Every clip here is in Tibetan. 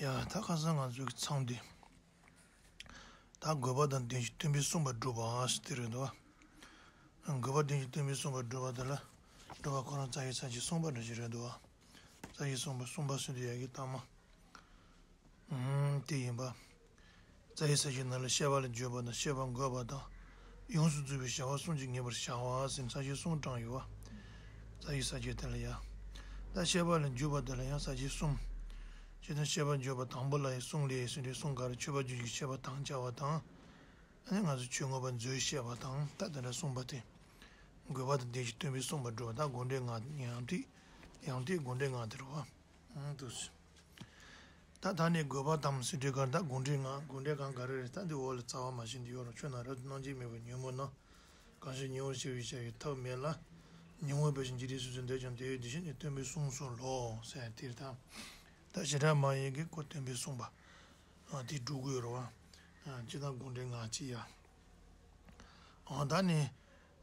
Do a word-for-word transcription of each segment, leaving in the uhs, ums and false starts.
ཡ་ད་ཁ་སང་ང་ཚོའི་མཚམས་འདི། ད་དགོས་པ་དང་ལྡན་ཞིང་སྟོན་པས་གསུངས་པ་སྒྲུབ་པ་ཞེས་དེ་རེད་འདུག་བ། དགོས་པ་ལྡན་ཞིང་སྟོན་པས་གསུངས་པ་སྒྲུབ་པ་དེ་ལ། སྒྲུབ་པ་ཁོ་རང་རྩ་བའི་ས་བཅད་གསུངས་པ་འདྲ་ཞིག་རེད་འདུག་བ། རྩ་བའི་གསུངས་པ་གསུངས་པ་ཟེར་དུས་ཡ་གི་ལྟག་མ། ཨུམ་དེ་ཡིན་པ། རྩ་བའི་ས་བཅད་ནང་ལ་བཤད་པ་ལ་བརྗོད་པ་དང་བཤད་པ་འགོད་པ་དང་། ཡོངས་སུ་རྫོགས་པའི་བྱ་བ་གསུམ་གྱིས་ངེས་པར་བྱ་བ་ཟེར་ས་བཅད་གསུམ་དྲངས་ཡོད་བ། རྩ་བའི་ས་བཅད་དེ་ལ་ཡ། ད་བཤད་པ་ལ་འཇུག་པ་དེ་ལ་ཡང་ས་བཅད་གསུམ། ཇི་ལྟར་བཤད་པ་འཇུག་པ་དང་པོ་ལ་ཡང་གསུང་ལས་ཟེར་དུས་གསུང་ག་རེ་མཆོད་པ་རྒྱུན་གྱི་བཤད་པ་དང་བཅའ་བ་དང་། ཨ་ནི་ང་ཚོ་ཆོས་མངོན་པ་མཛོད་བཤད་པ་དང་ད་དེ་འདྲ་གསུངས་པ་དེ། དགོས་པ་དང་ལྡན་ཞིང་སྟོན་པས་གསུངས་པ་སྒྲུབ་པ་ད་དགོངས་འགྲེལ་ལྔ་ཡང་ཏིག་ཡང་ཏིག་དགོངས་འགྲེལ་ལྔ་དེ་རེད་བ། ཨང་དུ། ད་ད་ནི་དགོས་པ་དང་ཟེར་དུས་ག་ད་དགོངས་འགྲེལ་ལྔ་དགོངས་འགྲེལ་གང་ག་རེ་རེད་ད་འདི་འོག་ལ་རྩ་བ་མ་བྱིན་འདི་ཡོད་རོགས་ཆོས་རྣམས་རབ་ཏུ་རྣམ་འབྱེད་མེད་པར་ཉོན་མོངས་ན། གང་ཞིག་ཉེ་བར་ཞི་བའི་བྱ་ཡི་ཐབས་མེད་ལ། ཉོན་མོངས་པའི་ཞིང་འཇིག་རྟེན་སོ་སོར་འདོད་ཀྱང་དེ་ཡི་དེ་བཞིན་ཉིད་སྟོན་པས་གསུངས་སོ་ལོ་ཟེར་དེར་ད། ད་བྱེ་བྲག་སྨྲ་བའི་གི་ཁོ་སྟོན་པས་གསུངས་པ། ཨ་དེ་སྒྲུབ་དགོས་རོགས། ཨ་ཅི་ད་དགོངས་འགྲེལ་ལྔ་ཅི་ཡ། ཨ་ད་ནི།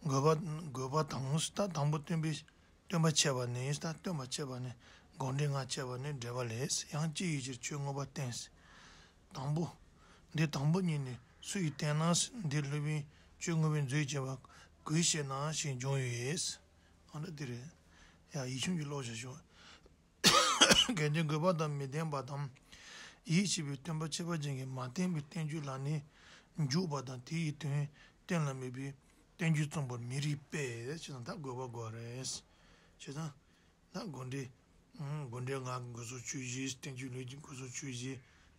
དགོས་པ་དགོས་པ་དང་ད་དང་པོ་སྟོན་པས། སྟོན་པ་འཆད་པ་ནི་ད་སྟོན་པ་འཆད་པ་ནི་དགོངས་འགྲེལ་ལྔ་འཆད་པ་ནི་འགྲེལ་པ་ལས་ཡང་ཅི་ཡི་ཕྱིར་ཆོས་མངོན་པར་བསྟན། དང་པོ། འདི་དང་པོ་ཉིད་ནི་སུ་ཡིས་བསྟན་ན་འདི་སློབ་དཔོན་ཆོས་མངོན་པའི་མཛོད་ཅེས་པ་གུས་བཤད་ན་ཞེས་འབྱུང་བས། ཨ་འདྲ་འདི་རེད། ཡ་ཡིད་ཆུང་གི་ཀློག་བྱ་ཞོག་གལ་ཏེ་དགོས་པ་དང་མི་ལྡན་པ་དང་། ཡིད་ཆེས་པའི་སྟོན་པ་ཁྱད་པར་ཅན་གྱིས་མ་བསྟན་པའི་བསྟན་བཅོས་ལ་ནི་འཇུག་པ་དང་དེ་ཡི་དོན་གཏན་ལ་དམིགས་པའི་བསྟན་བཅོས་རྩོམ་པར་མི་རིགས་པས་ཞེས་དང་ད་དགོས་པ་དགོས་རེད། ཞེས་དང་། ད་དགོངས་འགྲེལ། དགོངས་འགྲེལ་ལྔ་གི་དགོས་སོགས་ཆོས་བཞི་བསྟན་བཅོས་ལུས་ཀྱི་དགོས་སོགས་ཆོས་བཞི།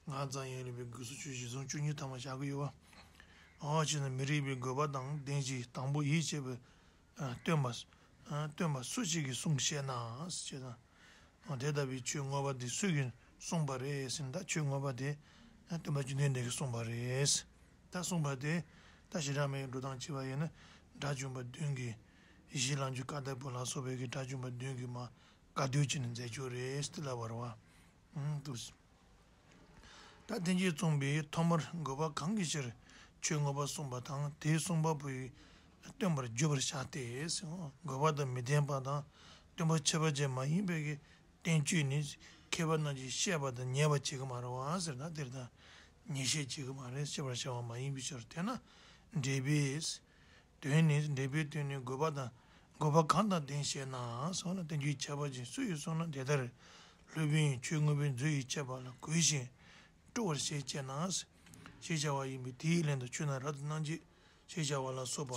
ངག་ཙམ་ཡིན་ལས་པའི་དགོས་སོགས་ཆོས་བཞི་ཟུང་བཅུ་གཉིས་ཐམ་པ་བཞག་གི་ཡོད་པ། འོ་ཞེས་ན་མི་རིགས་པའི་དགོས་པ་དང་ལྡན་ཞིང་དང་པོ་ཡིད་ཆེས་པའི། སྟོན་པ། སྟོན་པ་སུ་ཞིག་གིས་གསུངས་བཤད་ན་ཞེས་དང་། དེ་ལྟ་བུའི་ཆོས་མངོན་པ་འདི་སུ་གིས་གསུངས་པ་རེད་ཟེར་ན་ད་ཆོས་མངོན་པ་དེ། སྟོན་པ་བཅོམ་ལྡན་འདས་ཀྱིས་གསུངས་པ་རེད། ད་གསུངས་པ་དེ། ད་ཞེ་དྲག་མེད་འགྲོ་སྟངས་བྱས་པ་ཡིན་ན། དགྲ་བཅོམ་པ་བདུན་གྱི། གཞི་ལམ་གྱི་བཀའ་བརྡ་པོ་ལ་སོགས་པའི་གི་དགྲ་བཅོམ་པ་བདུན་གྱི་མ། བཀའ་སྡོད་ཅིག་ནི་མཛད་ཆོག་རེད་ཟེར་ལབ་པ་རེད་བ། ཨང་དུ། ད་བསྟན་བཅོས་རྩོམ་པའི་ཐོག་མར་དགོས་པ་གང་གི་ཕྱིར་ཆོས་མངོན་པར་གསུངས་པ་དང་དེའི་གསུངས་པ་པོའི་སྟོན་པར་བརྗོད་པར་བྱ་སྟེ། དགོས་པ་དང་མི་ལྡན་པ་དང་སྟོན་པ་ཁྱད་པར་ཅན་མ་ཡིན་པའི་གི་བསྟན་བཅོས་ནི་མཁས་པ་རྣམས་ཀྱིས་བཤད་པ་དང་ཉན་པ་བྱེད་ཀྱི་མ་རེད་བ་ཟེར་ན་དེར་ད་ཉན་བཤད་བྱེད་ཀྱི་མ་རེད་བཤད་པར་བྱ་བ་མ་ཡིན་པའི་ཕྱིར་དེས་ན་འགྲེལ་པས། དོན་ནི་འགྲེལ་པའི་དོན་ནི་དགོས་པ་དང་དགོས་པ་གང་དང་ལྡན་ཞེ་ན་གསུངས་ན་བསྟན་བཅོས་ཁྱད་པར་ཅན་སུ་ཡིས་གསུངས་ན་དེ་ལྟར་སློབ་དཔོན་ཆོས་མངོན་པའི་མཛོད་ཡིས་འཆད་པ་ལ་གུས་ཤིང་སྤྲོ་བར་བྱེད་ཅེ་ན། ཞེས་བྱ་བ་ཡིན་པས་དེའི་ལན་དུ་ཆོས་རྣམས་རབ་ཏུ་རྣམ་འབྱེད་ཞེས་བྱ་བ་ལ་སོགས་པ་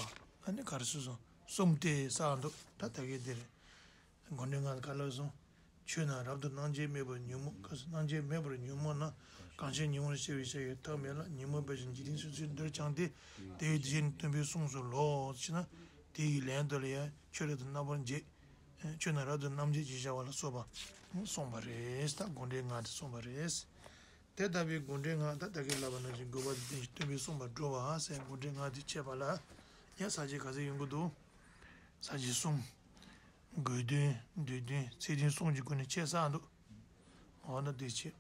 ཨ་ནི་ག་རེ་སུ་སོང་གསུམ་སྟེ་ས་འདུག་ད་ད་གེ་དེ་རེད། དགོངས་འགྲེལ་ལྔ་ག་ལ་སོང་། ཆོས་རྣམས་རབ་ཏུ་རྣམ་འབྱེད་མེད་པར་ཉོན་མོངས་སྐབས་སུ་རྣམ་འབྱེད་མེད་པར་ཉོན་མོངས་ན། གང་ཞིག་ཉེ་བར་ཞི་བའི་བྱ་ཡི་ཐབས་མེད་ལ་ཉོན་མོངས་པའི་ཞིང་འཇིག་རྟེན་སོ་སོར་འདོད་ཀྱང་སྟེ། དེ་ཡི་དེ་བཞིན་སྟོན་པས་གསུངས་སོ་ལོ། ཞེ་ན། དེ་ཡི་ལན་དུ་ལ་ཡང་ཆོས་རབ་ཏུ་རྣམ་པར་འབྱེད། ཆོས་རྣམས་རབ་ཏུ་རྣམ་འབྱེད་ཅེས་བྱ་བ་ལ་སོགས་པ། གསུངས་པ་རེད་ད་དགོངས་འགྲེལ་ལྔ་དེ་གསུངས་པ་རེད། དེ་ལྟ་བུའི་དགོངས་འགྲེལ་ལྔ་ད་ད་གིན་ལབ་པ་ནང་བཞིན་དགོས་པ་དང་ལྡན་ཞིང་སྟོན་པས་གསུངས་པ་སྒྲུབ་པ་ཟེར་དགོངས་འགྲེལ་ལྔ་དེ་འཆད་པ་ལ་ཡང་ས་བཅད་ག་ཚད་ཡོང་གི་འདུག་ས་བཅད་གསུམ། དགོས་དོན་སྡུག་དོན་ཚིག་དོན་གསུམ་གྱི་སྒོ་ནས་འཆད་ས་འདུག་འོ་ན་དེ་བྱེད།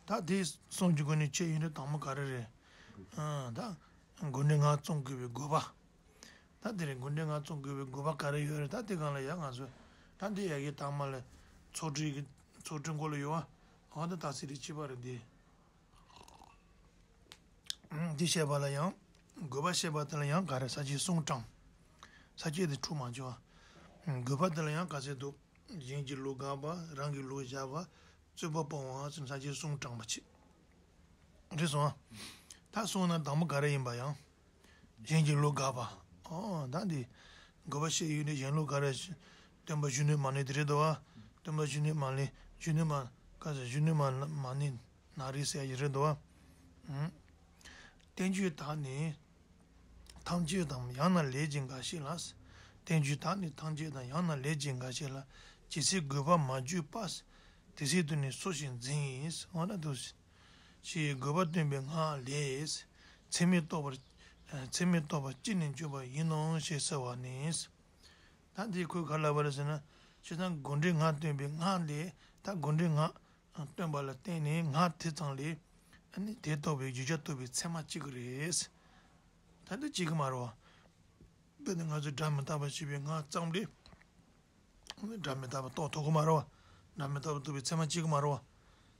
ད་དེ་གསུམ་གྱི་སྒོ་ནས་འཆད་ཡོང་དུས་དང་པོ་ག་རེ་རེད། ཨ་ད་དགོངས་འགྲེལ་ལྔ་རྩོམ་དགོས་པའི་དགོས་པ། ད་དེ་རེད་དགོངས་འགྲེལ་ལྔ་རྩོམ་དགོས་པའི་དགོས་པ་ག་རེ་ཡོད་རེད་ད་དེ་སྒང་ལ་ཡ་ང་ཚོ། ད་འདི་ཡ་གི་དང་མ་ལ་ཚོགས་དྲི་གི་ཚོགས་དྲི་མགོ་ལ་ཡོད་བ། འོ་ད་ད་ཚིག་རེ་གཅིག་པ་རེད་འདི། འདི་བཤད་པ་ལ་ཡང་། དགོས་པ་བཤད་པ་དེ་ལ་ཡང་ག་རེ་ས་བཅད་གསུམ་དྲངས། ས་བཅད་དེ་འཁྲུག་མ་བྱུང་བ། དགོས་པ་དེ་ལ་ཡང་ག་ཚད་འདུག་གཞན་གྱི་ལུགས་དགག་པ་རང་གི་ལུགས་བཞག་པ། རྩོད་པ་སྤོང་བ་ཟེར་ས་བཅད་གསུམ་དྲངས་པ་བྱེད། རེད་སོང་ཨ། ད་གསུངས་ན་དང་པོ་ག་རེ་ཡིན་པ་ཡང་། གཞན་གྱི་ལུགས་དགག་པ། ཨོ་ད་འདི། དགོས་པ་བཤད་ཡོད་ནས་གཞན་ལུགས་ག་རེ། སྟོན་པ་གཞོན་ནུ་མ་ཎི་དེ་རེད་དོ། སྟོན་པ་གཞོན་ནུ་མ་ཎི་གཞོན་ནུ་མ། ག་ཟེར་གཞོན་ནུ་མ་མ་ཎི་ན་རེ་ཟེར་ཡ་རེད་དོ། བསྟན་བཅོས་དག་ནི། ཐམས་ཅད་དང་ཡང་ན་ལས་ཀྱི་འགའ་ཞིག་ལ། བསྟན་བཅོས་དག་ནི་ཐམས་ཅད་དང་ཡང་ན་ལས་ཀྱི་འགའ་ཞིག་ལ། ཇི་སྲིད་དགོས་པ་མ་བརྗོད་པ། དེ་སྲིད་དུ་ནི་སོ་ཞིག་འཛིན། འོ་ན་དུ། ཞེས་དགོས་པ་སྟོན་པའི་སྔགས་ལས། ཚད་མས་རྟོགས་པར། ཚད་མས་རྟོགས་པ་ཅི་ནས་འཇོག་པ་ཡིན་ནོ་ཞེས་ཟེར་བ་ནི། ད་འདི་ཁོས་ག་ལབ་པ་རེད་ཟེར་ན། སྤྱིར་བཏང་དགོངས་འགྲེལ་ལྔ་སྟོན་པའི་སྔགས་ལས་ད་དགོངས་འགྲེལ་ལྔ་སྟོན་པ་ལ་བརྟེན་ནས་སྔགས་དེ་ཚང་ལས། ཨ་ནི་དེ་རྟོགས་པའི་བརྗོད་བྱ་རྟོགས་པའི་ཚད་མ་གཅིག་རེད། ད་འདི་གཅིག་གི་མ་རེད་བ། དཔེར་ན་ང་ཚོས་སྒྲ་མི་རྟག་པ་ཞེས་པའི་སྔགས་ཙམ་ལས། སྒྲ་མི་རྟག་པ་རྟོགས་ཐུབ་ཀྱི་མ་རེད་བ། སྒྲ་མི་རྟག་པ་རྟོགས་པའི་ཚད་མ་གཅིག་གི་མ་རེད་བ།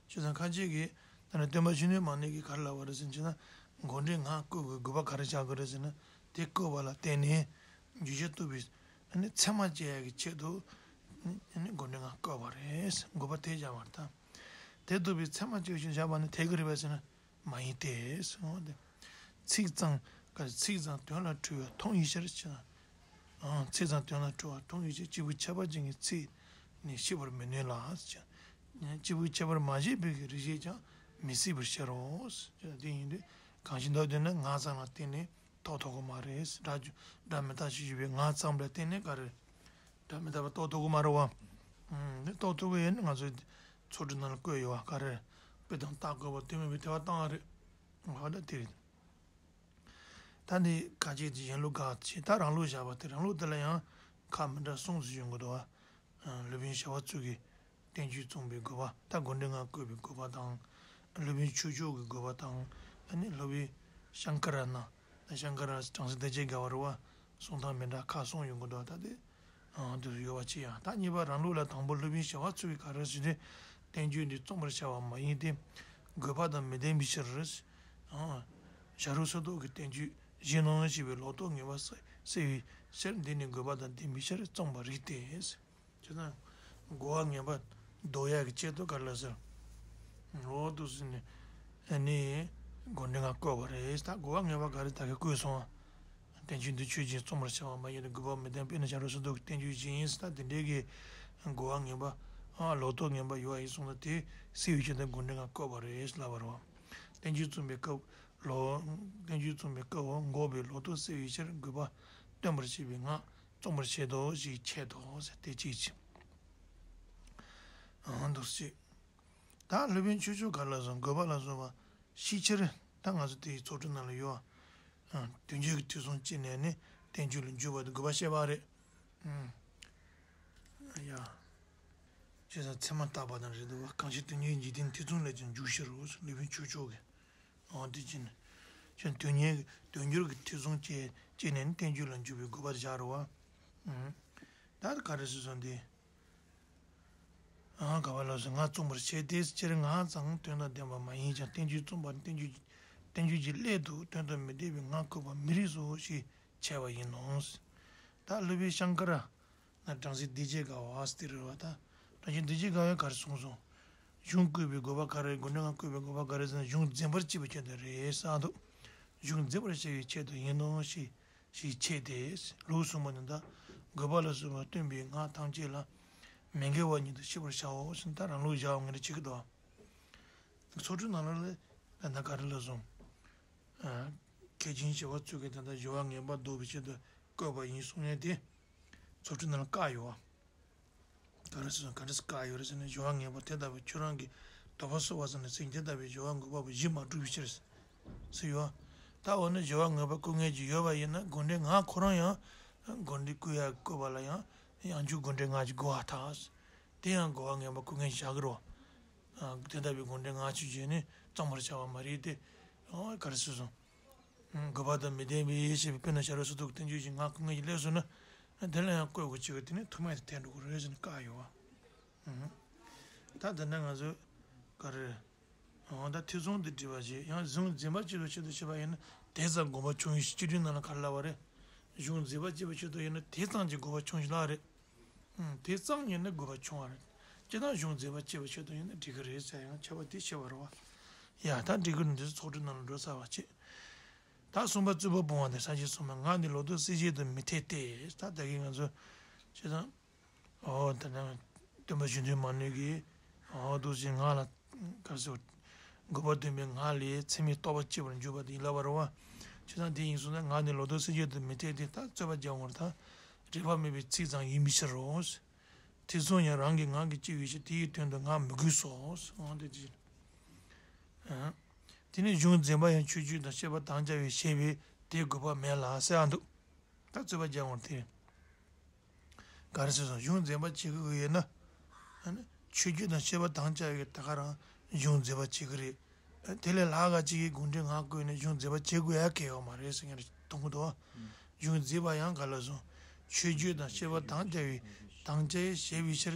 བྱས་ཙང་ཁ་ཅིག་གིས་ད་ནི་སྟོན་པ་བཅུ་གཉིས་མ་ཎི་གིས་ག་རེ་ལབ་པ་རེད་ཟེར་ན། བྱས་ན་མགོ་འདྲེན་ངག་བཀོད་པའི་དགོས་པ་ག་རེ་བཞག་དགོས་རེད་ཟེར་ན། དེ་བཀོད་པ་ལ་བརྟེན་ནས་འགྱུར་བྱེད་རྟོགས་པའི་ཨ་ནི་མཚན་མ་སྐྱེ་ཡ་གི་ཆེད་དུ་ཨ་ནི་མགོ་འདྲེན་ངག་བཀོད་པ་རེད། དགོས་པ་དེ་བཞག་པ་རེད་ད། དེ་རྟོགས་པའི་མཚན་མ་སྐྱེ་བཞིན་བཞག་པ་ནི་དེ་ག་རེད་པས་ཟེར་ན། མ་ཡིན་ཏེ། ཟེར་བ་དེ། ཚིག་ཙམ་ག་ཚིག་ཙམ་དོན་ལ་འཁྲུལ་བས་མཐོང་ཡི་ཕྱིར་ཟེར། ཨང་། ཚིག་ཙམ་དོན་ལ་འཁྲུལ་བ་མཐོང་ཡི་ཕྱིར་སྐྱེས་བུ་ཁྱད་པར་ཅན་གྱི་ཚིག་ནི་ཤེས་པར་མི་ནུས་ལ་ཟེར། སྐྱེས་བུ་ཁྱད་པར་མ་བྱས་པའི་གི་རིགས་ཤེས་ཀྱང་མི་སྲིད་པར་ཤེས་རོ་ཟེར། དེ་ཡིན་དུས་གང་ཞིག་འདོད་དེ་ནི་ངག་ཙམ་ལ་བརྟེན་ནས་རྟོགས་ཐུབ་ཀྱི་མ་རེད། སྒྲ་སྒྲ་མི་རྟག་ཞེས་བརྗོད་པའི་ངག་ཙམ་ལ་བརྟེན་ནས་ག་རེ། སྒྲ་མི་རྟག་པ་རྟོགས་ཐུབ་ཀྱི་མ་རེད་བ། ཨང་། འདི་རྟོགས་ཐུབ་ཀྱི་ཡོད་ན་ང་ཚོའི་ཚོགས་དྲུག་ནང་ལ་བཀོད་ཡོད་བ། ག་རེ། དཔེ་དང་རྟགས་བཀོད་པ་དོན་མེད་པའི་དེ་བ་བཏང་བ་རེད། ང་ད་དེ་རེད། ད་འདི་ག་ཅིག་གཞན་ལུགས་དགག་བྱས། ད་རང་ལུགས་བཞག་པ་དེ། རང་ལུགས་དེ་ལ་ཡང་ཁ་མི་འདྲ་གསུམ་ཞིག་ཡོང་གི་འདུག་བ། སློབ་དཔོན་ཞི་བ་འཚོ་གིས་བསྟན་བཅོས་རྩོམ་པའི་དགོས་པ། ད་མགོ་འདྲེན་ངག་བཀོད་པའི་དགོས་པ་དང་། སློབ་དཔོན་ཆོས་མཆོག་གི་དགོས་པ་དང་། ཨ་ནི་སློབ་དཔོན་ཤང་ཀ་ར་ན། ད་ཤང་ཀ་ར་བྲམ་ཟེ་སྡེ་བརྒྱད་དགའ་བ་རུ་བ་གསུང་སྟངས་མི་འདྲ་ཁ་གསུམ་ཡོང་གི་འདུག་ད་དེ། ཨང་། དུ་ཡོད་པ་ཅི་ཡང་། ད་གཉིས་པ་རང་ལུགས་ལ། དང་པོ་སློབ་དཔོན་ཞི་བ་འཚོ་གིས་ག་རེ་ཟེར་ཏེ། བསྟན་བཅོས་འདི་རྩོམ་པར་བྱ་བ་མ་ཡིན་ཏེ། དགོས་པ་དང་མི་ལྡན་པའི་ཕྱིར། ཨང་། བྱ་རོག་སོར་རྟོག་གི་བསྟན་བཅོས་བཞིན་ནོ་ཞེས་པའི་ལོག་རྟོག་ངན་པ་སེལ་བའི་ཕྱིར། འདི་ནི་དགོས་པ་དང་ལྡན་པའི་ཕྱིར་རྩོམ་པར་རིགས་ཏེ། བྱས་ཙང་། རྒོལ་བ་ངན་པ་བཟློག་ཡག་གི་ཆེད་དུ་ག་རེ་ལ་ཟེར། འོ་འདུག་ཟེར་ནས་ནི་མགོ་འདྲེན་ངག་བཀོད་པ་རེད། ད་རྒོལ་བ་ངན་པ་ག་རེ་ད་གིན་བཀོད་སོང་བ། བསྟན་བཅོས་འདི་ཆོས་ཅན། རྩོམ་པར་བྱ་བ་མ་ཡིན་ཏེ། དགོས་པ་མི་ལྡན་པས་ན། བྱ་རོག་སོར་རྟོག་གི་བསྟན་བཅོས་བཞིན་ཡིན། ད་དེ་འདྲའི་གི་རྒོལ་བ་ངན་པ། ཨ། ལོག་རྟོག་ངན་པ་ཡོད་པ་ཡིན་སོང་ན། དེ་སེལ་བའི་ཆེད་དུ་མགོ་འདྲེན་ངག་བཀོད་པ་རེད་ལབ་པ་རེད་བ། བསྟན་བཅོས་རྩོམ་པའི་སྐབས་ལོ། བསྟན་བཅོས་རྩོམ་པའི་སྐབས་འགོག་པའི་ལོག་རྟོག་སེལ་བའི་ཕྱིར་དགོས་པ་སྟོན་པར་བྱེད་པའི་ངག་རྩོམ་པར་བྱེད་དོ་ཞེས་འཆད་དོ་ཟེར། དེ་གཅིག་བྱས། ཨང་། འདུག་ཅེས། ད་སློབ་དཔོན་ཆོས་མཆོག་ག་རེ་ལ་སོང་། དགོས་པ་ལ་སོགས་པ་ཤེས་ཕྱིར། ད་ང་ཚོ་དེའི་ཚོགས་དྲུག་ནང་ལ་ཡོད། ཨང་། དོན་བརྗོད་ཀྱི་ཐོས་བསམ་བྱས་ནས་ནི་བསྟན་བཅོས་ལ་འཇུག་པ་དེ་དགོས་པ་བཤད་པ་རེད། ཨང་། ཡ། བྱས་ཙང་ཚད་མ་བརྟག་པ་དང་རེད་འདུག་བ། གང་ཕྱིར་དོན་གཉེར་འཇིག་རྟེན་ཐེ་ཚོམ་ལས་ཀྱང་འཇུག་ཕྱིར་རོ་ཟེར། སློབ་དཔོན་ཆོས་མཆོག་གིས། འོ་དེ་བྱས་ནས། ཁྱོད་དོན་གཉེར་དོན་འགྱུར་གྱི་ཐེ་ཚོམ་བཅད་བཅད་ནས་ནི་བསྟན་བཅོས་ལ་འཇུག་པའི་དགོས་པ་བཞག་རེད་བ། ཨང་། ད་ག་རེ་ཟེར་སོང་དེ། ཨང་། ག་བ་ལ་སོགས་ངག་རྩོམ་པར་བྱེད་དེ། སྤྱིར་ངག་ཙམ་དོན་དང་ལྡན་པ་མ་ཡིན་ཀྱང་། བསྟན་བཅོས་རྩོམ་པ་ནི་བསྟན་བཅོས་བསྟན་བཅོས་ཀྱི་སླད་དུ་དོན་དང་མི་ལྡན་པའི་ངག་བཀོད་པ་མི་རིགས་སོ་ཞེས་འཆད་པ་ཡིན་ནོ། ད་སློབ་དཔོན་ཤང་ཀ་ར་ན་བྲམ་ཟེ་སྡེ་བརྒྱད་དགའ་བ་སྟེ་རེད་བ། ད་བྲམ་ཟེ་སྡེ་བརྒྱད་དགའ་བས་ག་རེ་གསུངས་སོང་། གཞུང་བཀོད་པའི་དགོས་པ་ག་རེ། མགོ་འདྲེན་ངག་བཀོད་པའི་དགོས་པ་ག་རེ་ཟེར་ན། གཞུང་འཛིན་པར་བྱེད་པའི་ཆེད་དུ་རེད་ཟེར་འདུག་གཞུང་འཛིན་པར་བྱ་བའི་ཆེད་དུ་ཡིན་ནོ་ཞེས་ཞེས་འཆད་དེ། ལུགས་གསུམ་པ་ནི། ད་དགོས་པ་ལ་སོགས་པ་སྟོན་པའི་ངག་ཐམས་ཅད་ལ་མི་འགལ་བ་ཉིད་དུ་ཤེས་པར་བྱའོ་ཟེར། ད་རང་ལུགས་བཞག་པ་ངས་འདྲ་བྱེད་ཀྱི་འདུག་ཚོགས་དྲུག་ནང་ལ་ལ་ད་ག་རེ་ལབ་སོང་། ཨ། མཁས་ཆེན་ཞི་བ་འཚོ་གིས་ད་ལྟ་སྦྱོར་བ་ངན་པ་བཟློག་པའི་ཆེད་དུ་བཀོད་པ་ཡིན་གསུང་མཁན་དེ། ཚོགས་དྲུག་ནང་ལ་བཀག་ཡོད་བ། ག་རེ་ཟེར་སོང་། ག་འདྲ་སེ་བཀག་ཡོད་རེད་ཟེར་ན། སྦྱོར་བ་ངན་པ་དེ་ལྟ་བུའི་ཁྱོད་རང་གིས་དོགས་པ་གསོ་བར་བྱས་ནས་ཟེར། དེ་ལྟ་བུའི་སྦྱོར་བ་འགོག་པ་པོ་གཞི་མ་གྲུབ་པའི་ཕྱིར་ཟེར་ཡོད། ད་འོ་ན་སྦྱོར་བ་ངན་པ་བཀོད་མཁན་ཅིག་ཡོད་པ་ཡིན་ན། མགོ་འདྲེན་ངག་ཁོ་རང་ཡང་མགོ་འདྲེན་བཀོད་ཡག་བཀོད་པ་ལ་ཡང་ཡང་འཇུག་མགོ་འདྲེན་ངག་ཅིག་དགོས་པར་ཐལ། དེ་ཡང་རྒོལ་བ་ངན་པ་བཀོད་མཁན་ཞིག་བཞག་གི་རེད་བ། ཨ། དེ་ལྟ་བུའི་མགོ་འདྲེན་ངག་ཅིག་བྱས་ནས་རྩོམ་པར་བྱ་བ་མ་རེད་དེ། ཨ། ག་རེ་ཟེར་སོང་། དགོས་པ་དང་མི་ལྡན་པའི་ཞེས་པའི། དཔེར་ན་བྱ་རོག་སོར་རྟོག་གི་བསྟན་བཅོས་ཀྱི་ངག་བཀོད་མཁན་ཞིག་སླེབས་སོང་ན། དེ་ལ་ཡང་བཀོད་དགོས་ཀྱི་དེ་ནི་ཐུག་མེད་དུ་ཐལ་འགྲོ་གི་རེད་ཟེར་ནས་བཀག་ཡོད་བ། ཨང་། ད་དེ་ན་ང་ཚོས་ག་རེ། འོ་ད་ཐེ་ཚོམ་དེ་སྒྲིབ་པ་བྱེད། ཡང་གཞུང་འཛིན་པ་སྤྱི་དང་ཆེད་དུ་བྱེད་པ་ཡིན་ན། དེ་ཙམ་དགོས་པ་ཆུང་ཡོད་ཞེས་སྤྱི་དོན་ནང་ལ་ག་རེ་ལབ་པ་རེད། གཞུང་འཛིན་པ་སྤྱི་པའི་ཆེད་དུ་ཡིན་ན་དེ་ཙམ་གྱི་དགོས་པ་ཆུང་ཞིག་ལབ་རེད། ཨང་། དེ་ཙམ་ཡིན་ན་དགོས་པ་ཆུང་བ་རེད། སྤྱིར་བཏང་གཞུང་འཛིན་པ་སྤྱི་པའི་ཆེད་དུ་ཡིན་ན་འགྲིག་གི་རེད་ཟེར་ཡང་ཁྱབ་པ་དེ་ཤེས་པ་རེད་བ། ཡ། ད་འགྲིག་གི་རེད། འདི་ཚོགས་དྲུག་ནང་ལ་འགྲོ་ཚར་བ་བྱེད། ད་གསུམ་པ་རྩོད་པ་སྤོང་བ་སྟེ། ས་བཅད་གསུམ་པ། ངག་ནི་ལོག་རྟོག་སེལ་བྱེད་དུ་མི་འཐད་དེ། ད་ད་གིན་ང་ཚོ་བྱས་ཙང་། འོ་ད་ནི་སྟོན་པ་བཅུ་བདུན་མ་ཎི་གིས། འོ་འདུག་སེ་ངག་ལ་ག་རེ་ཟེར། དགོས་པ་སྟོན་པའི་ངག་ལས་ཚད་མའི་རྟོག་པ་སྐྱེ་བར་འགྱུར་བ་དེ་ཡིན་ལབ་པ་རེད་བ། བྱས་ཙང་དེ་ཡིན་སོང་ན། ངག་ནི་ལོག་རྟོག་སེལ་བྱེད་དུ་མི་འཐད་དེ། ད་རྩོད་པ་རྒྱག་དགོས་རེད་ད། རིགས་པ་མེད་པའི་ཚིག་ཙམ་ཡིན་པའི་ཕྱིར་རོ། ཐེ་ཚོམ་ཡང་རང་གི་ངག་གིས་སྐྱེ་བའི་ཕྱིར། དེའི་དོན་དུ་ངག་མི་དགོས་སོ། འོ་དེ་ཅི། ཨ། དེ་ནས་གཞུང་འཛིན་པ་ཡང་མཆོད་བརྗོད་དང་བཤད་པ་དམ་བཅའ་བས་བཞེད་པས་དེ་དགོས་པ་མེད་ལ་ཟེར་ཨ་འདུག་ད་རྩོད་པ་རྒྱག་དགོས་རེད་དེ། ག་རེ་ཟེར་སོང་། གཞུང་འཛིན་པ་བྱེད་དགོས་ཀྱི་ཡོད་ན། ཨ་ནི་མཆོད་བརྗོད་དང་བཤད་པ་དམ་བཅའ་བས་ད་ག་རང་གཞུང་འཛིན་པ་བྱེད་ཀྱི་རེད། དེ་ལས་ལྷག་ག་ཅིག་གིས་མགོ་འདྲེན་ངག་བཀོད་ནས་གཞུང་འཛིན་པ་བྱེད་དགོས་ཡ་གལ་ཡོད་མ་རེད་ཟེར་མཁན་རེད་མཐོང་གི་འདུག་བ། གཞུང་འཛིན་པ་ཡང་ག་ལ་སོང་། མཆོད་བརྗོད་དང་བཤད་པ་དམ་བཅའ་བས་དམ་བཅའ་བས་བཞེད་པའི་ཕྱིར་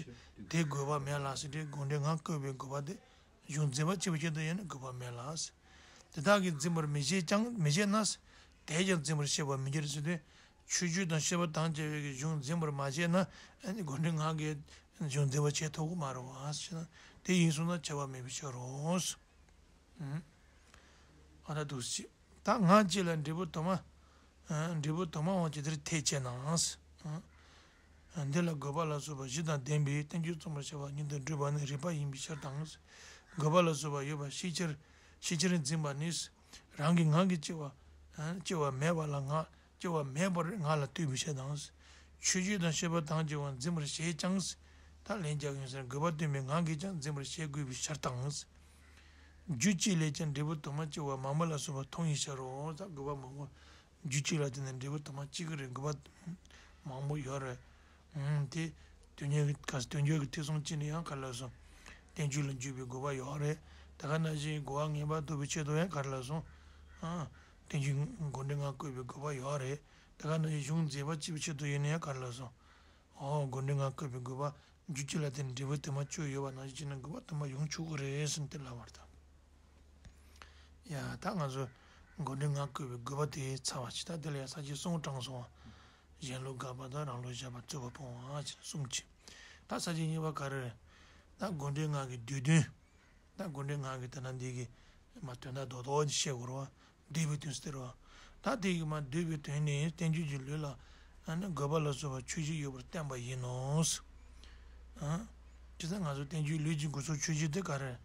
དེ་དགོས་པ་མེད་ལ་ཟེར་ཏེ། མགོ་འདྲེན་ངག་བཀོད་པའི་དགོས་པ་དེ་ གཞུང་འཛིན་པ་གཅིག་པུ་ཆེད་དུ་ཡིན་ན་དགོས་པ་མེད་ལ། དེ་དག་གིས་འཛིན་པར་མི་བྱེད་ཀྱང་མི་བྱེད་ན། དེས་ཀྱང་འཛིན་པར་བྱེད་པར་མི་འགྱུར་ཟེར་དུས། ཆོས་བརྒྱུད་དང་བཤད་པ་དང་བཅས་པའི་གཞུང་འཛིན་པར་མ་བྱས་ན། སྒོམ་འགྲོའི་ངག་གིས་གཞུང་འཛིན་པར་བྱེད་ཐུབ་ཀྱི་མ་རེད་པ་ཞེ་ན། དེ་ཡིན་གསུངས་ན་ཁྱབ་པ་མེད་པའི་ཕྱིར་རོ། ཨ་ད་འདུག་སེ། ད་ངག་གཅིག་ལ་འབྲས་བུ་དུ་མ། འབྲས་བུ་དུ་མ་འོང་ཅི་ལྟར་ཐལ་ཅེ་ན། འདི་ལ་དགོས་པ་ལ་སོགས་པ་བཞི་དང་ལྡན་པའི་བསྟན་བཅོས་རྩོམ་པར་བྱ་བ་ཉིད་དུ་འགྲུབ་པ་ནི་རིགས་པ་ཡིན་པའི་ཕྱིར་དང་། དགོས་པ་ལ་སོགས་པ་ཡོད་པ་ཤེས་ཕྱིར་ཤེས་ཕྱིར་འཛིན་པ་ནི། རང་གི་ངག་གིས་སྐྱེ་བ། སྐྱེ་བ་མེད་པ་ལ་ངག་སྐྱེ་བ་མེད་པར་ངག་ལ་ལྟོས་པའི་ཕྱིར་དང་། ཆོས་བརྒྱུད་དང་བཤད་པ་དང་བཅས་པ་འཛིན་པར་བྱེད་ཀྱང་། ད་ལན་རྒྱག་ཡོང་ཟེར་དགོས་པ་སྟོན་པའི་ངག་གིས་ཀྱང་འཛིན་པར་བྱེད་དགོས་པའི་ཕྱིར་དང་། རྒྱུད་གཅིག་ལས་ཀྱང་འབྲས་བུ་དུ་མ་སྐྱེ་བ་མང་པོ་ལ་སོགས་པ་མཐོང་བའི་ཕྱིར་རོ། ད་དགོས་པ་མང་པོ། རྒྱུད་གཅིག་ལ་བརྟེན་ནས་འབྲས་བུ་དུ་མ་གཅིག་གི་རེད་དགོས་པ་མང་པོ་ཡོད་རེད། ཨང་དེ། དོན་གཉེར་གྱི་ག་དོན་གཉེར་གྱི་ཐེག་གསུམ་གཅིག་ནས་ཡང་ག་རེ་ལབ་སོང་། བསྟན་བཅོས་ལ་འཇུག་པའི་དགོས་པ་ཡོད་རེད། དེ་ག་ནང་བཞིན་གོ་བ་ངེས་པར་ཐོབ་པའི་ཆེད་དུ་ཡང་ག་རེ་ལབ་སོང་། ཨང་། བསྟན་བཅོས་སྒོམ་འགྲོའི་ངག་བཀོད་པའི་དགོས་པ་ཡོད་རེད། དེ་ག་ནང་བཞིན་གཞུང་མཛད་པ་གཅིག་པུའི་ཆེད་དུ་ཡིན་ན་ཡང་ག་རེ་ལབ་སོང་། ཨོ་སྒོམ་འགྲོའི་ངག་བཀོད་པའི་དགོས་པ། རྒྱུད་གཅིག་ལ་བརྟེན་ནས་འབྲས་བུ་དུ་མ་བཅུ་ཡོད་པ་ནང་བཞིན་བྱས་ན་དགོས་པ་དུ་མ་ཡོང་ཆོག་གི་རེད་ཟེར་ནས་དེ་ལབ་པ་རེད་ད། ཡ་ད་ང་ཚོ་སྒོམ་འགྲོའི་ངག་བཀོད་པའི་དགོས་པ་དེ་ཚར་བ་ཅིག་ད་དེ་ལ་ཡ་ས་བཅད་གསུམ་དྲངས་སོང་བ། གཞན་ལུགས་དགག་པ་དང་རང་ལུགས་བཞག་པ་རྩོད་པ་སྤོང་བ་ཅེས་གསུངས་ཀྱི། ད་ས་བཅད་གཉིས་པ་ག་རེ་རེད། ད་སྒོམ་འགྲོའི་ངག་གི་བསྡུས་དོན། ད་སྒོམ་འགྲོའི་ངག་གི་དེ་ན་འདི་གི་མ་དོན་དག་རྡོག་རྡོག་ཅིག་བཤད་དགོས་རེད་བ། བསྡུས་པའི་དོན་ཟེར་བ། ད་དེ་གི་མ་བསྡུས་པའི་དོན་ནི་བསྟན་བཅོས་ཀྱི་ལུགས་ལ་ཨ་ནི་དགོས་པ་ལ་སོགས་པ་ཆོས་བཞི་ཡོད་པར་བསྟན་པ་ཡིན་ནོ། ཨ། བྱས་ཙང་ང་ཚོ་བསྟན་བཅོས་ལུགས་ཀྱི་དགོས་ཟོག་ཆོས་བཞི་དེ་ག་རེ།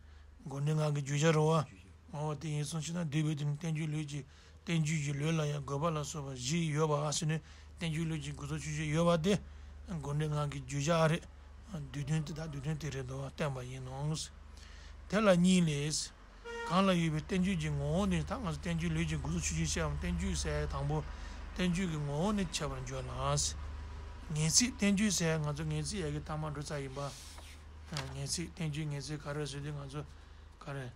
སྒོམ་འགྲོའི་ངག་གི་བརྗོད་བྱ་རེད་བ། འོ་དེ་ཡིན་སོང་ཞེ་ན་བསྡུས་པའི་དོན་ནི་བསྟན་བཅོས་ལུགས་ཀྱི་བསྟན་བཅོས་ཀྱི་ལུགས་ལ་ཡང་དགོས་པ་ལ་སོགས་པ་བཞི་ཡོད་པ་ཨ་ཟེར་ནས་བསྟན་བཅོས་ལུགས་ཀྱི་དགོས་ཟོག་ཆོས་བཞི་ཡོད་པ་དེ་སྒོམ་འགྲོའི་ངག་གི་བརྗོད་བྱ་རེད། བསྡུས་དོན་དེ་དག་བསྡུས་དོན་དེ་རེད་འདུག་བ་བསྟན་པ་ཡིན་ནོ། དེ་ལ་གཉིས་ལས། གང་ལ་ཡོད་པའི་བསྟན་བཅོས་ཀྱི་ངོ་བོ་ནི་ད་ང་ཚོ་བསྟན་བཅོས་ལུགས་ཀྱི་དགོས་ཟོག་ཆོས་བཞི་བཤད་པའམ་བསྟན་བཅོས་ཟེར་དང་པོ་བསྟན་བཅོས་ཀྱི་ངོ་བོ་ནི་འཆད་པར་འགྱུར་ལ། ངེས་ཚིག་བསྟན་བཅོས་ཟེར་ང་ཚོ་ངེས་ཚིག་ཡ་གི་ཐ་མ་འགྲོ་ཚར་ཡིན་པ། ངེས་ཚིག་བསྟན་བཅོས་ངེས་ཚིག་ག་རེ་ཟེར་དུས་ང་ཚོ་ག་རེ།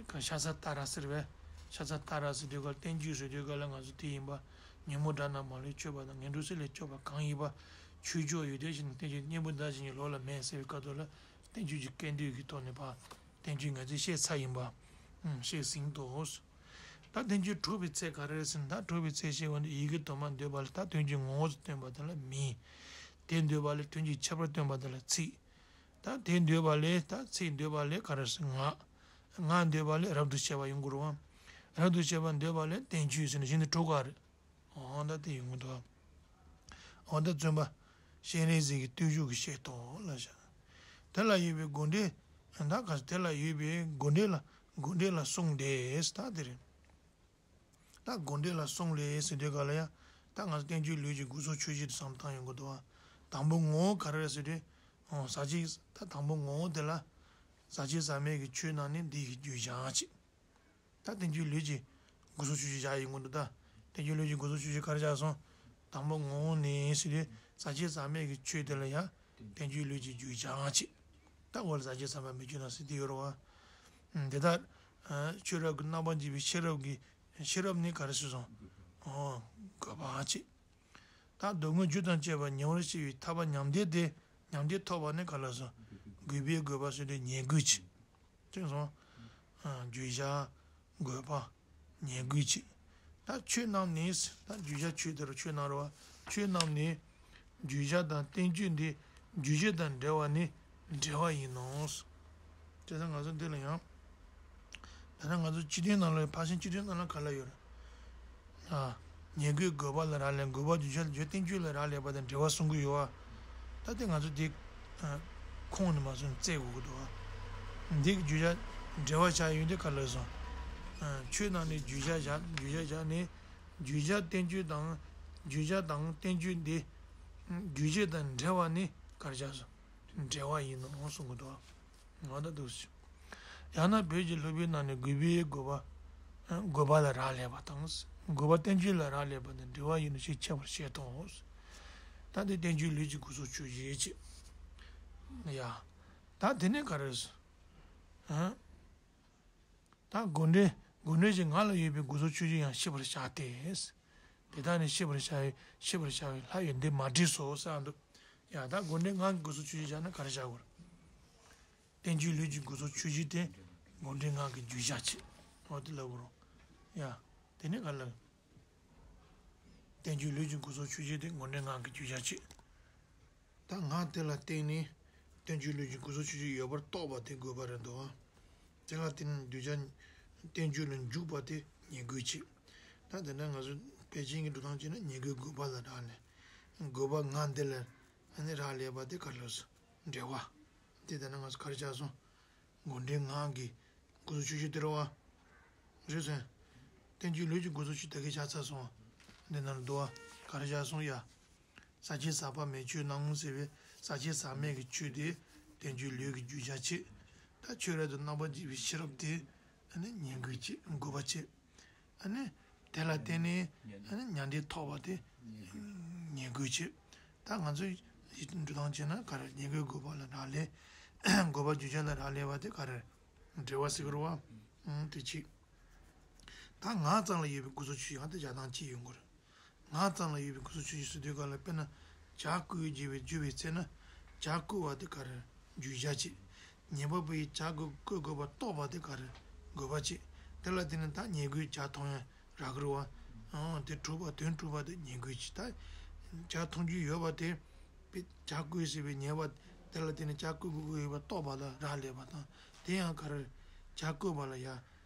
ག་ཤ་ཚ་ཏཱ་ར་ཟེར་བས། ཤ་ཚ་ཏཱ་ར་ཟེར་དུས་ག་ལ་བསྟན་བཅོས་ཟེར་དུས་ག་ལ་ང་ཚོ་དེ་ཡིན་པ། ཉོན་མོངས་དགྲ་རྣམས་མ་ལུས་གཅོད་པ་དང་ངན་འགྲོ་སེལ་བའི་སྤྱོད་པ་གང་ཡིན་པ། ཆོས་མཆོག་ཡོན་ཏན་ཞིག་ནི་བསྟན་བཅོས་གཉེན་པོ་འདི་ཞིག་ཉིད་ལོག་ལ་མེད་ཟེར་བའི་སྐབས་དུ་ལ། བསྟན་བཅོས་ཀྱི་སྐད་དོད་ཀྱི་ཐོག་ནས་ཕར་བསྟན་བཅོས་ངེས་ཚིག་བཤད་ཚར་ཡིན་པ། ཨུམ། བཤད་ཟིན་ཏོ། ད་བསྟན་བཅོས་གྲུབ་པའི་ཚེ་ག་རེ་ཟེར་ན་ད་གྲུབ་པའི་ཚེ་ཞེས་པ་ནི་ཡི་གེ་དུ་མ་འདོད་པ་ལས་ད་དོན་གྱི་ངོ་བོ་སྟོན་པ་དེ་ལ་མིན། དེ་འདོད་པ་ལས་དོན་གྱི་ཁྱད་པར་སྟོན་པ་དེ་ལ་ཚིག་ད་དེ་འདོད་པ་ལས་ད་ཚིག་འདོད་པ་ལས་ག་རེ་ཟེར་ངག་ངག་འདོད་པ་ལས་རབ་ཏུ་བྱེད་པ་ཡོང་དགོས་རེད་བ། རབ་ཏུ་བྱེད་པ་འདོད་པ་ལས་བསྟན་བཅོས་ཟེར་ནས་གཞན་དུ་གྲུབ་ག་རེད། འོ་ད་དེ་ཡོང་གི་འདུག་འོ་ད་བརྩོན་པ། སྤྱན་རས་གཟིགས་ཀྱི་བརྟུལ་ཞུགས་ཀྱི་བཤད་སྟོབས་ལ་བཞག་དེ་ལ་ཡོད་པའི་སྒོམ་འགྲོའི། ད་ག་དེ་ལ་ཡོད་པའི་སྒོམ་འགྲོའི་ལ་སྒོམ་འགྲོའི་ལ་གསུངས་ཏེ་ད་དེ་རེད། ད་སྒོམ་འགྲོའི་ལ་གསུངས་ལེ་ཟེར་དུས་ག་ལ་ཡ། ད་ང་ཚོ་བསྟན་བཅོས་ལུགས་ཀྱི་དགོས་ཟོག་ཆོས་བཞི་དེ་བསམ་བཏང་ཡོང་གི་འདུག་བ། དང་པོ་ངོ་བོ་ག་རེ་རེད་ཟེར་དུས། འོ་ཟག་བཅས་ད་དང་པོ་ངོ་བོ་དེ་ལ། ཟག་བཅས་ཟག་མེད་ཀྱི་ཆོས་རྣམས་ནི་འདི་ཡི་རྒྱུ་བཞག་ཅིག་ད་བསྟན་བཅོས་ལུགས་ཀྱི་དགོས་ཟོག་ཆོས་བཞི་བཞག་ཡིན་དགོས་འདུག་ད་བསྟན་བཅོས་ལུགས་ཀྱི་དགོས་ཟོག་ཆོས་བཞི་ག་རེ་བཞག་སོང་། དང་པོ་ངོ་བོ་ནི་ཟེར་དུས་ཟག་བཅས་ཟག་མེད་ཀྱི་ཆོས་དེ་ལ་ཡང་བསྟན་བཅོས་ལུགས་ཀྱི་རྒྱུ་བཞག་ཅིག་ད་འོ་ལ་ཟག་བཅས་ཟག་མེད་མི་རྒྱུ་དང་ཟེར་དེ་ཡོད་རེད་བ། དེ་ལྟར། ཆོས་རབ་ཀྱི་རྣམ་པར་འབྱེད་པའི་ཤེས་རབ་ཀྱི་ཤེས་རབ་ནི་ག་རེ་ཟེར་སོང་། འོ། དགོས་པ་ཅིག་ད་སྡུག་བསྔལ་རྒྱུ་དང་བཅས་པ་ཉེ་བར་ཞི་བའི་ཐར་པ་མྱང་འདས་དེ་མྱང་འདས་ཐོབ་པ་ནི་ག་ལ་སོང་། དགོས་པའི་དགོས་པ་ཟེར་དུས་ཉེ་དགོས་ཅིག་ཅེས་སོང་། བརྗོད་བྱ། དགོས་པ། ཉེ་དགོས་ཅིག་ད་ཆོས་རྣམས་ནི་ད་བརྗོད་བྱ་ཆོས་དེ་རུ་ཆོས་རྣམས་རུ་བ་ཆོས་རྣམས་ནི། བརྗོད་བྱ་དང་བསྟན་བཅོས་འདི་རྒྱུ་གཞི་དང་འབྲེལ་བ་ནི་འབྲེལ་བ་ཡིན་ནོ། དེ་ཚོ་ང་ཚོ་འདི་ལ་ཡང་། ད་ནི་ང་ཚོ་སྤྱི་དོན་ནང་ལ་ཕར་ཕྱིན་སྤྱི་དོན་ནང་ལ་ག་ལ་ཡོད་རེད། ཨ། ཉེ་དགོས་དགོས་པ་ལ་རག་ལས་དགོས་པ་རྒྱུ་ཆ་ལ་བརྗོད་བསྟན་བཅོས་ལ་རག་ལས་པ་དང་འབྲེལ་བ་གསུང་གི་ཡོད་བ། ད་དེ་ང་ཚོ་དེ། ཁོང་ནས་མ་སོང་བཙལ་དགོས་ཀྱི་འདུག་བ། འདི་གི་བརྗོད་བྱ་འབྲེལ་བ་བྱ་ཡོང་དུས་ག་ལ་སོང་། ཆོས་རྣམས་ནི་བརྗོད་བྱ་བཞག་བརྗོད་བྱ་བཞག་ནས། བརྗོད་བྱ་བསྟན་བཅོས་དང་། བརྗོད་བྱ་དང་བསྟན་བཅོས་འདི། རྒྱུ་གཞི་དང་འབྲེལ་བ་ནི་ག་རེ་བྱ་སོང་། འབྲེལ་བ་ཡིན་ནོ་གསུང་གི་འདུག་བ། ང་ད་འདུག་སེ། ཡང་ན་བོད་ཀྱི་སློབ་དཔོན་རྣམས་ནས་དགོས་པའི་དགོས་པ། དགོས་པ་ལ་རག་ལས་པ་དང་། དགོས་པ་བསྟན་བཅོས་ལ་རག་ལས་པ་དང་འབྲེལ་བ་ཡིན་ནོ་ཞེས་ཁྱད་པར་བཤད་དོ། ད་འདི་བསྟན་བཅོས་ལུགས་ཀྱི་དགོས་ཟོག་ཆོས་བཞི་ཅེས། ཡ། ད་དེ་ནས་ག་རེ་ཟེར། ད་དགོས་འབྲེལ་དགོས་འབྲེལ་གྱི་ངག་ལ་ཡོད་པའི་དགོས་ཟོག་ཆོས་བཞི་ཡང་ཤེས་པར་བྱ་སྟེ། དེ་དག་ནི་ཤེས་པར་བྱ་བའི་ཤེས་པར་བྱ་བའི་ལྷ་ཡི་འདི་མ་བྲིས་སོ་ཟེར་འདུག་ཡ་ད་དགོས་འབྲེལ་ངག་གི་དགོས་ཟོག་ཆོས་བཞི་བཞག་ན་ག་རེ་བཞག་དགོས་རེད། བསྟན་བཅོས་ལུས་ཀྱི་དགུ་ཚོགས་ཆོས་བཞི་དེ་དགོངས་འགྲེལ་ངག་གི་བརྗོད་བྱ་བྱེད། འོ་དེ་ལབ་དགོས་རེད། ཡ། དེ་ནས་ག་ལ། བསྟན་བཅོས་ལུས་ཀྱི་དགུ་ཚོགས་ཆོས་བཞི་དེ་དགོངས་འགྲེལ་ངག་གི་བརྗོད་བྱ་བྱེད། ད་ངག་དེ་ལ་བརྟེན་ནས་བསྟན་བཅོས་ལུས་ཀྱི་དགུ་ཚོགས་ཆོས་བཞི་ཡོད་པར་རྟོགས་པ་དེ་དགོས་པ་རེད་འདུག་ཨ། དེ་ལ་བརྟེན་ནས་གདུལ་བྱ་བསྟན་བཅོས་ལ་འཇུག་པ་དེ་ཉེ་དགོས་བྱེད། ད་དེ་འདྲ་ང་ཚོ་དཔེ་ཅན་གྱི་འགྲོ་སྟངས་བྱས་ན་ཉེ་དགོས་དགོས་པ་ལ་རག་ལས། དགོས་པ་ངག་འདི་ལ་ཨ་ནི་རག་ལས་པ་དེ་ག་རེ་ལབ་སོང་། འབྲེལ་བ། དེ་ལྟར་ན་ང་ཚོ་ག་རེ་བྱས་སོང་། དགོངས་འགྲེལ་ངག་གི་དགུ་ཚོགས་ཆོས་བཞི་དེ་རེད་བ། རེད་སོང་། བསྟན་བཅོས་ལུས་ཀྱི་དགུ་ཚོགས་ཆོས་ད་གིན་བྱས་ཚར་སོང་། འདི་ནང་ལ་འདུག་བ། ག་རེ་བྱས་སོང་ཡ། ཟག་བཅས་ཟག་པ་མེད་ཆོས་སྣང་ངོ་ཟེར་བའི་ཟག་བཅས་ཟག་མེད་ཀྱི་ཆོས་དེ་བསྟན་བཅོས་ལུས་ཀྱི་བརྗོད་བྱ་བྱེད། ད་ཆོས་རབ་ཏུ་རྣམ་པར་འབྱེད་པའི་ཤེས་རབ་དེ་ཨ་ནི་ཉེ་དགོས་བྱེད་དགོས་པ་བྱེད། ཨ་ནི་དེ་ལ་བརྟེན་ནས་ཨ་ནི་མྱང་འདས་ཐོབ་པ་དེ་ཉེ་དགོས་བྱེད། ད་ང་ཚོས་འགྲོ་སྟངས་བྱས་ན་ག་རེ་ཉེ་དགོས་དགོས་པ་ལ་རག་ལས། དགོས་པ་བརྗོད་བྱ་ལ་རག་ལས་པ་དེ་ག་རེ་འབྲེལ་བ་ཟེར་གི་རེད་བ། ཨང་དེ་བྱེད། ད་ངག་ཙམ་ལ་ཡོད་པའི་དགུ་ཚོགས་ཆོས་ཡང་དེ་བཞག་སྟངས་གཅིག་ཡོང་གི་རེད། ངག་ཙམ་ལ་ཡོད་པའི་དགུ་ཚོགས་ཆོས་ཅན་ཟེར་དུས་ག་ལ་དཔེར་ན་བྱ་བཀོད་ཅེས་པའི་བརྗོད་པའི་ཚེ་ན་བྱ་བཀོད་པ་དེ་ག་རེ་བརྗོད་བྱ་བྱེད། ཉན་པ་པོ་ཡིས་བྱ་བཀོད་བཀོད་དགོས་པ་རྟོགས་པ་དེ་ག་རེ་དགོས་པ་བྱེད། དེ་ལ་བརྟེན་ནས་ད་ཉེ་དགོས་བྱ་མཐོང་ཡང་རག་གི་རེད་བ། ཨང་དེ་གྲུབ་པ་དོན་གྲུབ་པ་དེ་ཉེ་དགོས་བྱེད། ད་བྱ་མཐོང་རྒྱུ་ཡོད་པ་དེ་བྱ་བཀོད་ཟེར་བའི་ཉན་པ་དེ་ལ་བརྟེན་ནས་བྱ་བཀོད་དགོས་ཀྱི་ཡོད་པ་རྟོགས་པ་ལ་རག་ལས་པ་དང་དེ་ཡང་ག་རེ་བྱ་བཀོད་པ་ལ་ཡང་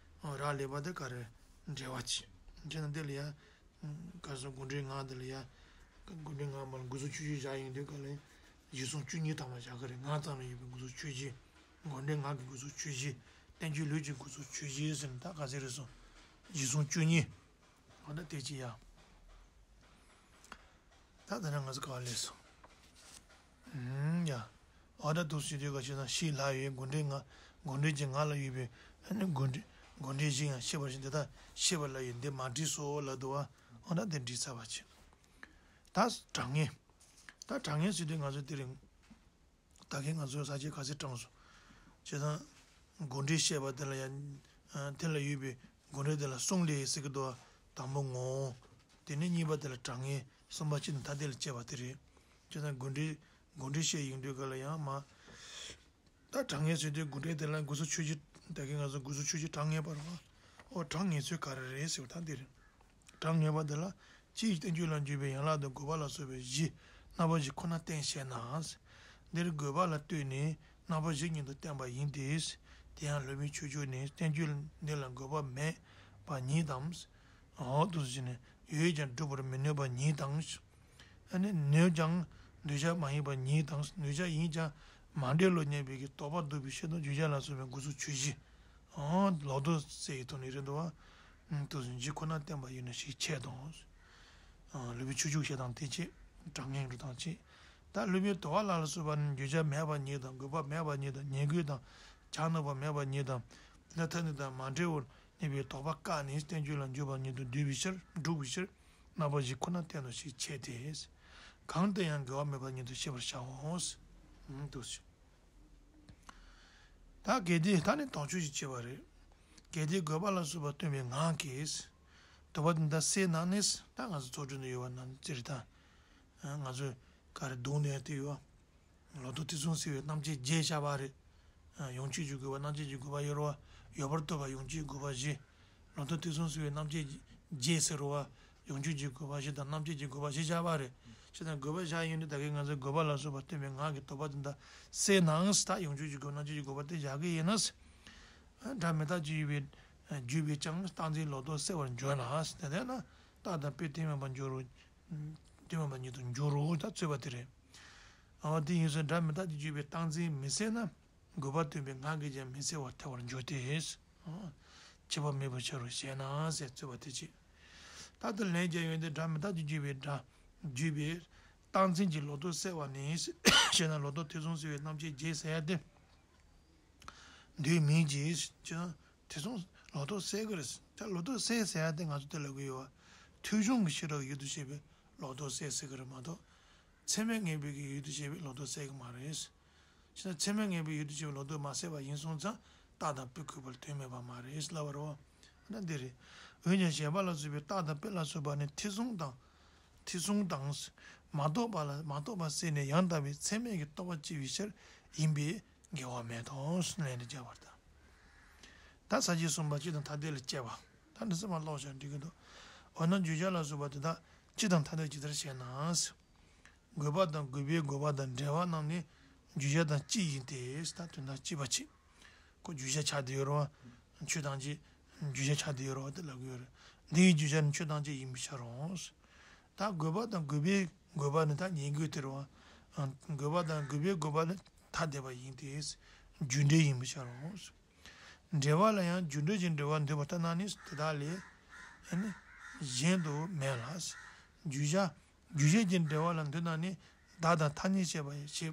རག་ལས་པ་དེ་ག་རེ་འབྲེལ་བ་བྱེད། བྱས་ན་འདི་ལ་ཡང་ག་སོ་དགོངས་འགྲེལ་ངག་འདི་ལ་ཡ། དགོངས་འགྲེལ་ངག་མ་ལ་དགུ་ཚོགས་ཆོས་བཞི་བཞག་ཡོང་དུས་ག་ལ་ཡ། གཞི་གསུམ་བཅུ་གཉིས་ཐམ་པ་བཞག་གི་རེད། ངག་ཙམ་ལ་ཡོད་པའི་དགུ་ཚོགས་ཆོས་བཞི། དགོངས་འགྲེལ་ངག་གི་དགུ་ཚོགས་ཆོས་བཞི། བསྟན་བཅོས་ལུས་ཀྱི་དགུ་ཚོགས་ཆོས་བཞི་ཟེར་ན་ད་ག་ཚད་རེད་སོང་། གཞི་གསུམ་བཅུ་གཉིས། འོ་ད་དེ་ཅི་ཡ། ད་དེ་ན་ང་ཚོ་ག་བ་ལས་སོང་། ཨུམ་ཡ། འོ་ད་འདུག་ཟེར་དུས་ག་ཅི་ན་ཤེས་ལྷག་ཡོད་དགོངས་འགྲེལ་ང་། དགོངས་འགྲེལ་གྱི་ང་ལ་ཡོད་པའི་ཨ་ནི་དགོངས་འགྲེལ་དགོངས་འགྲེལ་བཞི་ཡང་ཤེས་པར་བྱ་འདི་དག་ཤེས་པ་ལ་ཡོད་འདི་མ་བྲིས་སོ་ལ་འདུག་བ། འོ་ན་འདི་བྲིས་ཚར་བ་བྱེད། ད་དྲང་ངེས། ད་དྲང་ངེས་ཟེར་དུས་ང་ཚོ་དེ་རིང་ད་གིན་ང་ཚོ་ས་བཅད་ག་ཚོད་དྲངས་སོང་། བྱས་ཙང་དགོངས་འགྲེལ་བཤད་པ་དེ་ལ་ཡང་དེ་ལ་ཡོད་པའི་དགོངས་འགྲེལ་དེ་ལ་གསུང་ལས་ཟེར་གི་འདུག་བ། དང་པོ་ངོ་། དེ་ནས་གཉིས་པ་དེ་ལ་དྲང་ངེས། གསུམ་པ་སྤྱི་དང་ཐ་དད་ལ་དཔྱད་པ་དེ་རེད། བྱས་ཙང་དགོངས་འགྲེལ་དགོངས་འགྲེལ་བཤད་ཡོང་དུས་ག་ལ་ཡང་མ། ད་དྲང་ངེས་ཟེར་དུས་དགོངས་འགྲེལ་དེ་ལ་དགུ་ཚོགས་ཆོས་བཞི་ད་གིན་ང་ཚོ་དགུ་ཚོགས་ཆོས་བཞི་དྲང་ངེས་པ་རེད་བ། ཨོ་དྲང་ངེས་ཚུལ་ག་རེ་རེད་ཟེར་བ་ད་འདི་རེད། དྲང་ངེས་པ་འདི་ལ་སྤྱིའི་བསྟན་བཅོས་ལ་འཇུག་པའི་ཡན་ལག་དང་དགོས་པ་ལ་སོགས་པའི་གཞི་རྣམ་པ་བཞི་ཁོ་ན་བསྟན་བཤད་ན། འདིར་དགོས་པ་ལ་ལྟོས་ནས་རྣམ་པ་བཞི་ཉིད་དུ་བསྟན་པ་ཡིན་ཏེ། དེ་ཡང་སློབ་དཔོན་ཆོས་སྐྱོང་ནས་བསྟན་བཅོས་འདི་ལ་དགོས་པ་མེད་པ་ཉིད་དམ། འོ་འདུག་ཟེར་ནས་ཡོད་ཀྱང་སྒྲུབ་པར་མི་ནུས་པ་ཉིད་དང་། ཨ་ནི་ནུས་ཀྱང་འདོད་ཆགས་མ་ཡིན་པ་ཉིད་དང་འདོད་ཆགས་ཡིན་ཀྱང་མ་འདྲེས་བློ་མཉམ་པའི་གི་རྟོག་པ་ལྡོག་པའི་ཕྱིར་དང་བརྗོད་བྱ་ལ་སོགས་པའི་དགུ་ཚོགས་ཆོས་བཞི། ཨང་ལོག་རྟོག་སེལ་བའི་ཐོག་ནས་རེད་འདུག་བ། ཨང་དུ་འཇིག་ཁོ་ན་བསྟན་པ་ཡིན་ནོ་ཞེས་འཆད་དང་། ཨང་ལུས་པའི་ཆོས་སྐྱོང་བཤད་སྟངས་དེ་བྱས་དྲང་ངེས་འགྲོ་སྟངས་བྱས། ད་སློབ་དཔོན་དུ་བ་ལ་ལ་སོགས་པ་ནི་བརྗོད་བྱ་མེད་པ་ཉིད་དང་དགོས་པ་མེད་པ་ཉིད་དང་ཉེ་དགོས་དང་བྱ་ནུས་པ་མེད་པ་ཉིད་དང་། ལ་ཐ་ནི་དང་མ་འབྲེལ་བར། གནས་པའི་དོགས་པ་བཀག་ནས་བསྟན་བཅོས་ལ་འཇུག་པ་ཉིད་དུ་འདུས་པའི་ཕྱིར་འགྲུབ་པའི་ཕྱིར་རྣམ་པ་བཞི་ཁོ་ན་བསྟན་ཏོ་ཞེས་འཆད་དེ། གང་དུ་ཡང་འགལ་བ་མེད་པ་ཉིད་དུ་ཤེས་པར་བྱའོ། འདུག་ཟེར། ད་གལ་ཏེ་ད་ནི་དོགས་གཅོད་ཅིག་བྱས་པ་རེད། གལ་ཏེ་དགོས་པ་ལ་སོགས་པ་སྟོན་པའི་ངག་གིས། དོགས་པ་འདི་འདྲ་སེལ་ན་ནི་ད་ང་ཚོ་ཚོགས་སྒྲུབ་ནས་ཡོད་པ་ནང་ཙི་རི་ད། ང་ཚོས་ག་རེ་གདོང་ནས་དེ་ཡོད། ལོག་རྟོག་ཐེ་ཚོམ་སེལ་བའི་རྣམ་བཅད་བརྒྱད་བཞག་པ་རེད། ཡོངས་གཅོད་ཀྱི་དགོས་པ་རྣམ་བཅད་ཀྱི་དགོས་པ་ཡོད་རེད་བ། ཡོད་པར་ལྟོས་པ་ཡོངས་གཅོད་དགོས་པ་བཞི། ལོག་རྟོག་ཐེ་ཚོམ་སེལ་བའི་རྣམ་བཅད་བརྒྱད་ཟེར་རེད་བ། ཡོངས་གཅོད་ཀྱི་དགོས་པ་བཞི་དང་རྣམ་བཅད་ཀྱི་དགོས་པ་བཞི་བཞག་པ་རེད། བྱས་ཙང་དགོས་པ་བཞག་ཡོད་དུས་ད་གིན་ང་ཚོས་དགོས་པ་ལ་སོགས་པ་སྟོན་པའི་ངག་གི་དོགས་པ་དེ་འདྲ་སེལ་ནའང་ད་ཡོངས་གཅོད་ཀྱི་དགོས་པ་རྣམ་བཅད་ཀྱི་དགོས་པ་དེ་བཞག་གི་ཡིན་ན། སྒྲ་མི་རྟག་སྤྱོད་པའི་བརྗོད་པས་ཀྱང་རྟག་འཛིན་ལོག་རྟོག་སེལ་བར་འགྱུར་ལ། དེ་ལྟར་ན་རྟག་དང་དཔེ་དོན་མེད་པར་འགྱུར་རོ། དོན་མེད་པ་ཉིད་དུ་འགྱུར་རོ་ད་རྩོད་པ་དེ་རེད། འོ་དེ་ཡིན་ཙང་སྒྲ་མི་རྟག་སྟེ་བརྗོད་པའི་རྟག་འཛིན་མི་སེལ་ན། དགོས་པ་སྟོན་པའི་ངག་གིས་ཀྱང་མི་སེལ་བར་ཐལ་བར་འགྱུར་ཏེ། འོ། ཁྱད་པར་མེད་པའི་ཕྱིར་རོ་ཞེ་ན་ཟེར་རྩོད་པ་དེ་བྱེད། ད་ལྟ་ལན་རྒྱག་ཡོང་དུས་སྒྲ་མི་རྟག་སྟེ་བརྗོད་པའི་སྒྲ། བརྗོད་པའི་རྟག་འཛིན་གྱི་ལོག་རྟོག་སེལ་བ་ནི། ཞེ་ན་ལོག་རྟོག་ཐེ་ཚོམ་སེལ་བའི་རྣམ་བཅད་བརྒྱད་ཟེར་ཡ་དེ། འདོད་མིན་གྱི་ཅང་ཐེ་ཚོམ་ལོག་རྟོག་སེལ་གི་རེད། ད་ལོག་རྟོག་སེལ་ཟེར་ཡ་དེ་ང་ཚོ་དེ་ལབ་གི་ཡོད་བ། ཐོས་བྱུང་གི་ཤེས་རབ་ཡུལ་དུ་བྱེད་པའི་ལོག་རྟོག་སེལ་ཟེར་གི་རེད་མ་གཏོགས། ཚད་མས་ངེས་པའི་གི་ཡུལ་དུ་བྱེད་པའི་ལོག་རྟོག་སེལ་གི་མ་རེད། ཞེ་ན་ཚད་མས་ངེས་པའི་ཡུལ་དུ་བྱེད་པའི་ལོག་རྟོག་མ་སེལ་བ་ཡིན་སོང་ཙང་རྟག་དང་དཔེ་བཀོད་པར་དོན་མེད་པ་མ་རེད་ལབ་པ་རེད་བ། ད་འདི་རེད། འོན་ཀྱང་གཞན་པ་ལ་སོགས་པའི་རྟག་དང་དཔེ་ལ་སོགས་པ་ནི་ཐེ་ཚོམ་དང་། ཐེ་ཚོམ་དང་། མ་རྟོགས་པ་ལ་མ་རྟོགས་པ་སེལ་ནས་ཡང་དག་པའི་ཚད་མས་ཀྱི་རྟོགས་པ་སྐྱེ་བའི་ཕྱིར་ཡིན་པས། འགལ་བ་མེད་དོ། ལན་དུ་བརྒྱབ་པར་ཐལ། ད་ས་བཅད་གསུམ་པ་སྤྱི་དང་ཐ་དད་ལ་དཔྱད་པ། ད་འདི་ཚང་མ་ཀློག་བྱ་འགྲིག་གི་འདུག་འོ་ན་བརྗོད་བྱ་ལ་སོགས་པ་དེ་དག་སྤྱི་དང་ཐ་དད་ཇི་ལྟར་བཤད་ན། དགོས་པ་དང་དགོས་པའི་དགོས་པ་དང་འབྲེལ་བ་རྣམས་ནི་བརྗོད་བྱ་དང་སྤྱི་ཡིན་ཏེ། ད་དོན་དག་སྤྱི་པ་སྤྱི། ཁོ་བརྗོད་བྱ་ཆགས་བསྡད་ཡོད་རེད་བ། ཆོས་ཐམས་ཅད་བརྗོད་བྱ་ཆགས་བསྡད་ཡོད་རེད་བ་དེ་ལབ་ཀྱི་ཡོད་རེད། འདི་ཡི་བརྗོད་བྱ་ནི་ཆོས་ཐམས་ཅད་ཡིན་པའི་ཕྱིར་རོ། ད་དགོས་པ་དང་དགོས་པའི་དགོས་པ་ནི་ད་ཉན་དགོས་དེ་རེད་བ། དགོས་པ་དང་དགོས་པའི་དགོས་པ་ནི་ཐ་དད་པ་ཡིན་ཏེ། རྒྱུ་འབྲས་ཡིན་པའི་ཕྱིར་རོ། འབྲེལ་བ་ལ་ཡང་རྒྱུ་འབྲས་ཀྱི་འབྲེལ་བ་འདོད་པ་ལྟར་སྣང་ནི་དེ་དག་ལས་ཨ་ནི་གཞན་དུ་མེད་ལ། རྒྱུ་བྱ་རྒྱུ་བྱེད་ཀྱི་འབྲེལ་བ་ལ་འདོད་ན་ནི་བདག་དང་ཐ་སྙད་བྱེད་པ་ཞེས་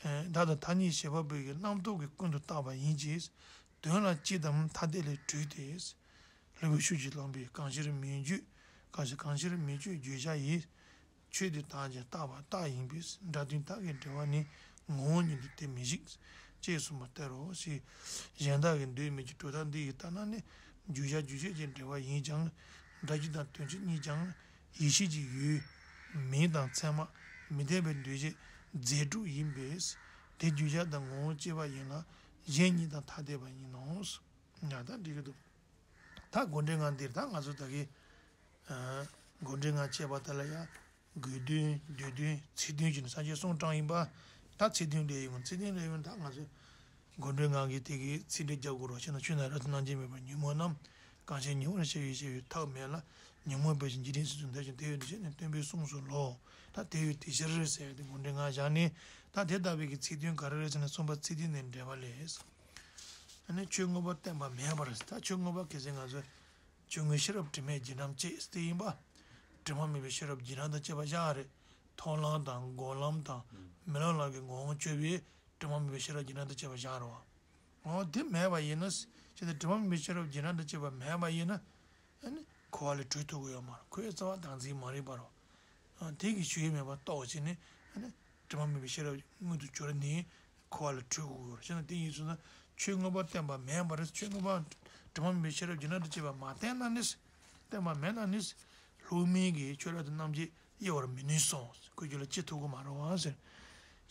བདག་དང་ཐ་སྙད་བྱེད་པ་པོའི་རྣམ་རྟོག་གི་ཀུན་ཏུ་བརྟགས་པ་ཡིན་གྱི། དོན་ལ་སྤྱི་དང་ཐ་དད་ལས་གྲོལ་ཏེ། ལྷུན་པོའི་ཤུགས་ཀྱིས་བསླངས་པའི་གང་ཞིག་མི་བརྗོད་གང་ཞིག་གང་ཞིག་མི་བརྗོད་བརྗོད་བྱ་ཡིས། ཆོས་དེ་དག་ཀྱང་རྟག་པ་རྟགས་ཡིན་པས་སྒྲ་དོན་དག་གི་འབྲེལ་བ་ནི་ངོ་བོ་ཉིད་དུ་དེ་མི་ཞིག་ཅེས་གསུངས་པ་ལྟར་རོ་ཞེས། གཞན་དག་གི་འདོད་མེད་ཀྱི་གྲོལ་སྟངས་འདི་ཡི་ལྟར་སྣང་ནི་རྒྱུ་བྱ་རྒྱུ་བྱེད་ཀྱི་འབྲེལ་བ་ཡིན་ཀྱང་། སྒྲ་སྤྱི་དང་དོན་སྤྱི་གཉིས་ཀྱང་ཡེ་ཤེས་ཀྱི་ཡུལ་མིང་དང་མཚན་མ་མི་འཐད་པའི་འདུས་བྱས་རྫས་གྲུབ་ཡིན་པས། དེ་རྒྱུ་བྱ་དང་ངོ་བོ་སྐྱེ་བ་ཡིན་ལ་གཞན་གཉིས་དང་ཐ་དད་པ་ཡིན་ནོ། ཡང་དག་འགྲིག་གི་འདུག་ད་དགོངས་འགྲེལ་ལྔ་འདིར་ད་ང་ཚོ་ད་གི་དགོངས་འགྲེལ་ལྔ་བྱས་པ་དེ་ལ་ཡང་དགོས་དོན་འདོད་དོན་ཚིག་དོན་གྱི་ནི་ས་བཅད་གསུམ་དྲངས་ཡིན་པ། ད་ཚིག་དོན་ལས་ཡོང་ཚིག་དོན་ལས་ཡོང་ད་ང་ཚོ་དགོངས་འགྲེལ་ལྔ་གི་དེ་གི་ཚིག་འགྲེལ་རྒྱག་དགོས་རོགས་ཞེ་ན། ཆོས་རྣམས་རབ་ཏུ་རྣམ་འབྱེད་མེད་པར་ཉོན་མོངས་རྣམས་གང་ཕྱིར་ཉེ་བར་ཞི་བའི་ཞི་བའི་ཐབས་མེད་ལ། ཉོན་མོངས་པའི་འཇིག་རྟེན་སྲིད་དུ་འདོད་ཅིང་དེ་ཡོད་དུ་ཞེས་ནས་སྟོན་པས་གསུངས་སོ་ལོ། ད་དེ་ཡོད་དེ་ཕྱིར་ཟེར་ཏེ་དགོངས་འགྲེལ་ལྔ་བཞག་ནས། ད་དེ་ལྟ་བུའི་གི་ཚིག་དོན་ག་རེ་རེད་ཟེར་ན་གསུམ་པ་ཚིག་དོན་ནས་འགྲེལ་པ་ལས། ཨ་ནི་ཆོས་མངོན་པར་བསྟན་པ་མེད་པར། ད་ཆོས་མངོན་པ་གལ་སྲིད་ང་ཚོས་ཆོས་མངོན་ཤེས་རབ་དྲི་མེད་རྒྱུན་རྣམ་བཅད་དེ་ཡིན་པ། དྲི་མ་མེད་པའི་ཤེས་རབ་རྒྱུན་རྣམ་དང་བཅས་པ་བཞག་རེད། མཐོང་ལམ་དང་སྒོམ་ལམ་དང་རྨི་ལམ་ལམ་གྱི་ངོ་བོ་དཔྱོད་པའི་དྲི་མ་མེད་པའི་ཤེས་རབ་རྒྱུན་རྣམ་དང་བཅས་པ་བཞག་རེད་བ། འོ་དེ་མེད་པ་ཡིན་ན། ཅི་སྟེ་དྲི་མ་མེད་པའི་ཤེས་རབ་རྒྱུན་རྣམ་དང་བཅས་པ་མེད་པ་ཡིན་ན། ཨ་ནི་འཁོར་བ་ལས་གྲོལ་ཐུབ་ཀྱི་ཡོད་མ་རེད། འཁོར་བའི་རྩ་བ་བདག་འཛིན་མ་རིག་པ་རོ། དེ་གི་ཞུ་ཡས་མེད་པ་རྟོགས་བྱས་ནས། ཨ་ནི་དྲི་མ་མེད་པའི་ཤེས་རབ་མངོན་དུ་གྱུར་ནས་འཁོར་བ་ལས་གྲོལ་དགོས་ཡོད་རེད། བྱས་ན་དེ་ཡིན་ཚུལ་ན་ཆོས་མངོན་པར་བསྟན་པ་མེད་པ་རེད། ཆོས་མངོན་པ་དྲི་མ་མེད་པའི་ཤེས་རབ་རྒྱུན་རྣམ་དུ་བཅས་པ་མ་བསྟན་ན་ནི། བསྟན་པ་མེད་ན་ནི། ལྷུག་མིན་གྱི་ཆོས་རབ་ཏུ་རྣམ་འབྱེད་དབྱེ་བར་མི་ནུས་སོ། ཁོ་རྒྱུད་ལ་སྐྱེ་ཐུབ་ཀྱི་མ་རེད་བ་ཟེར།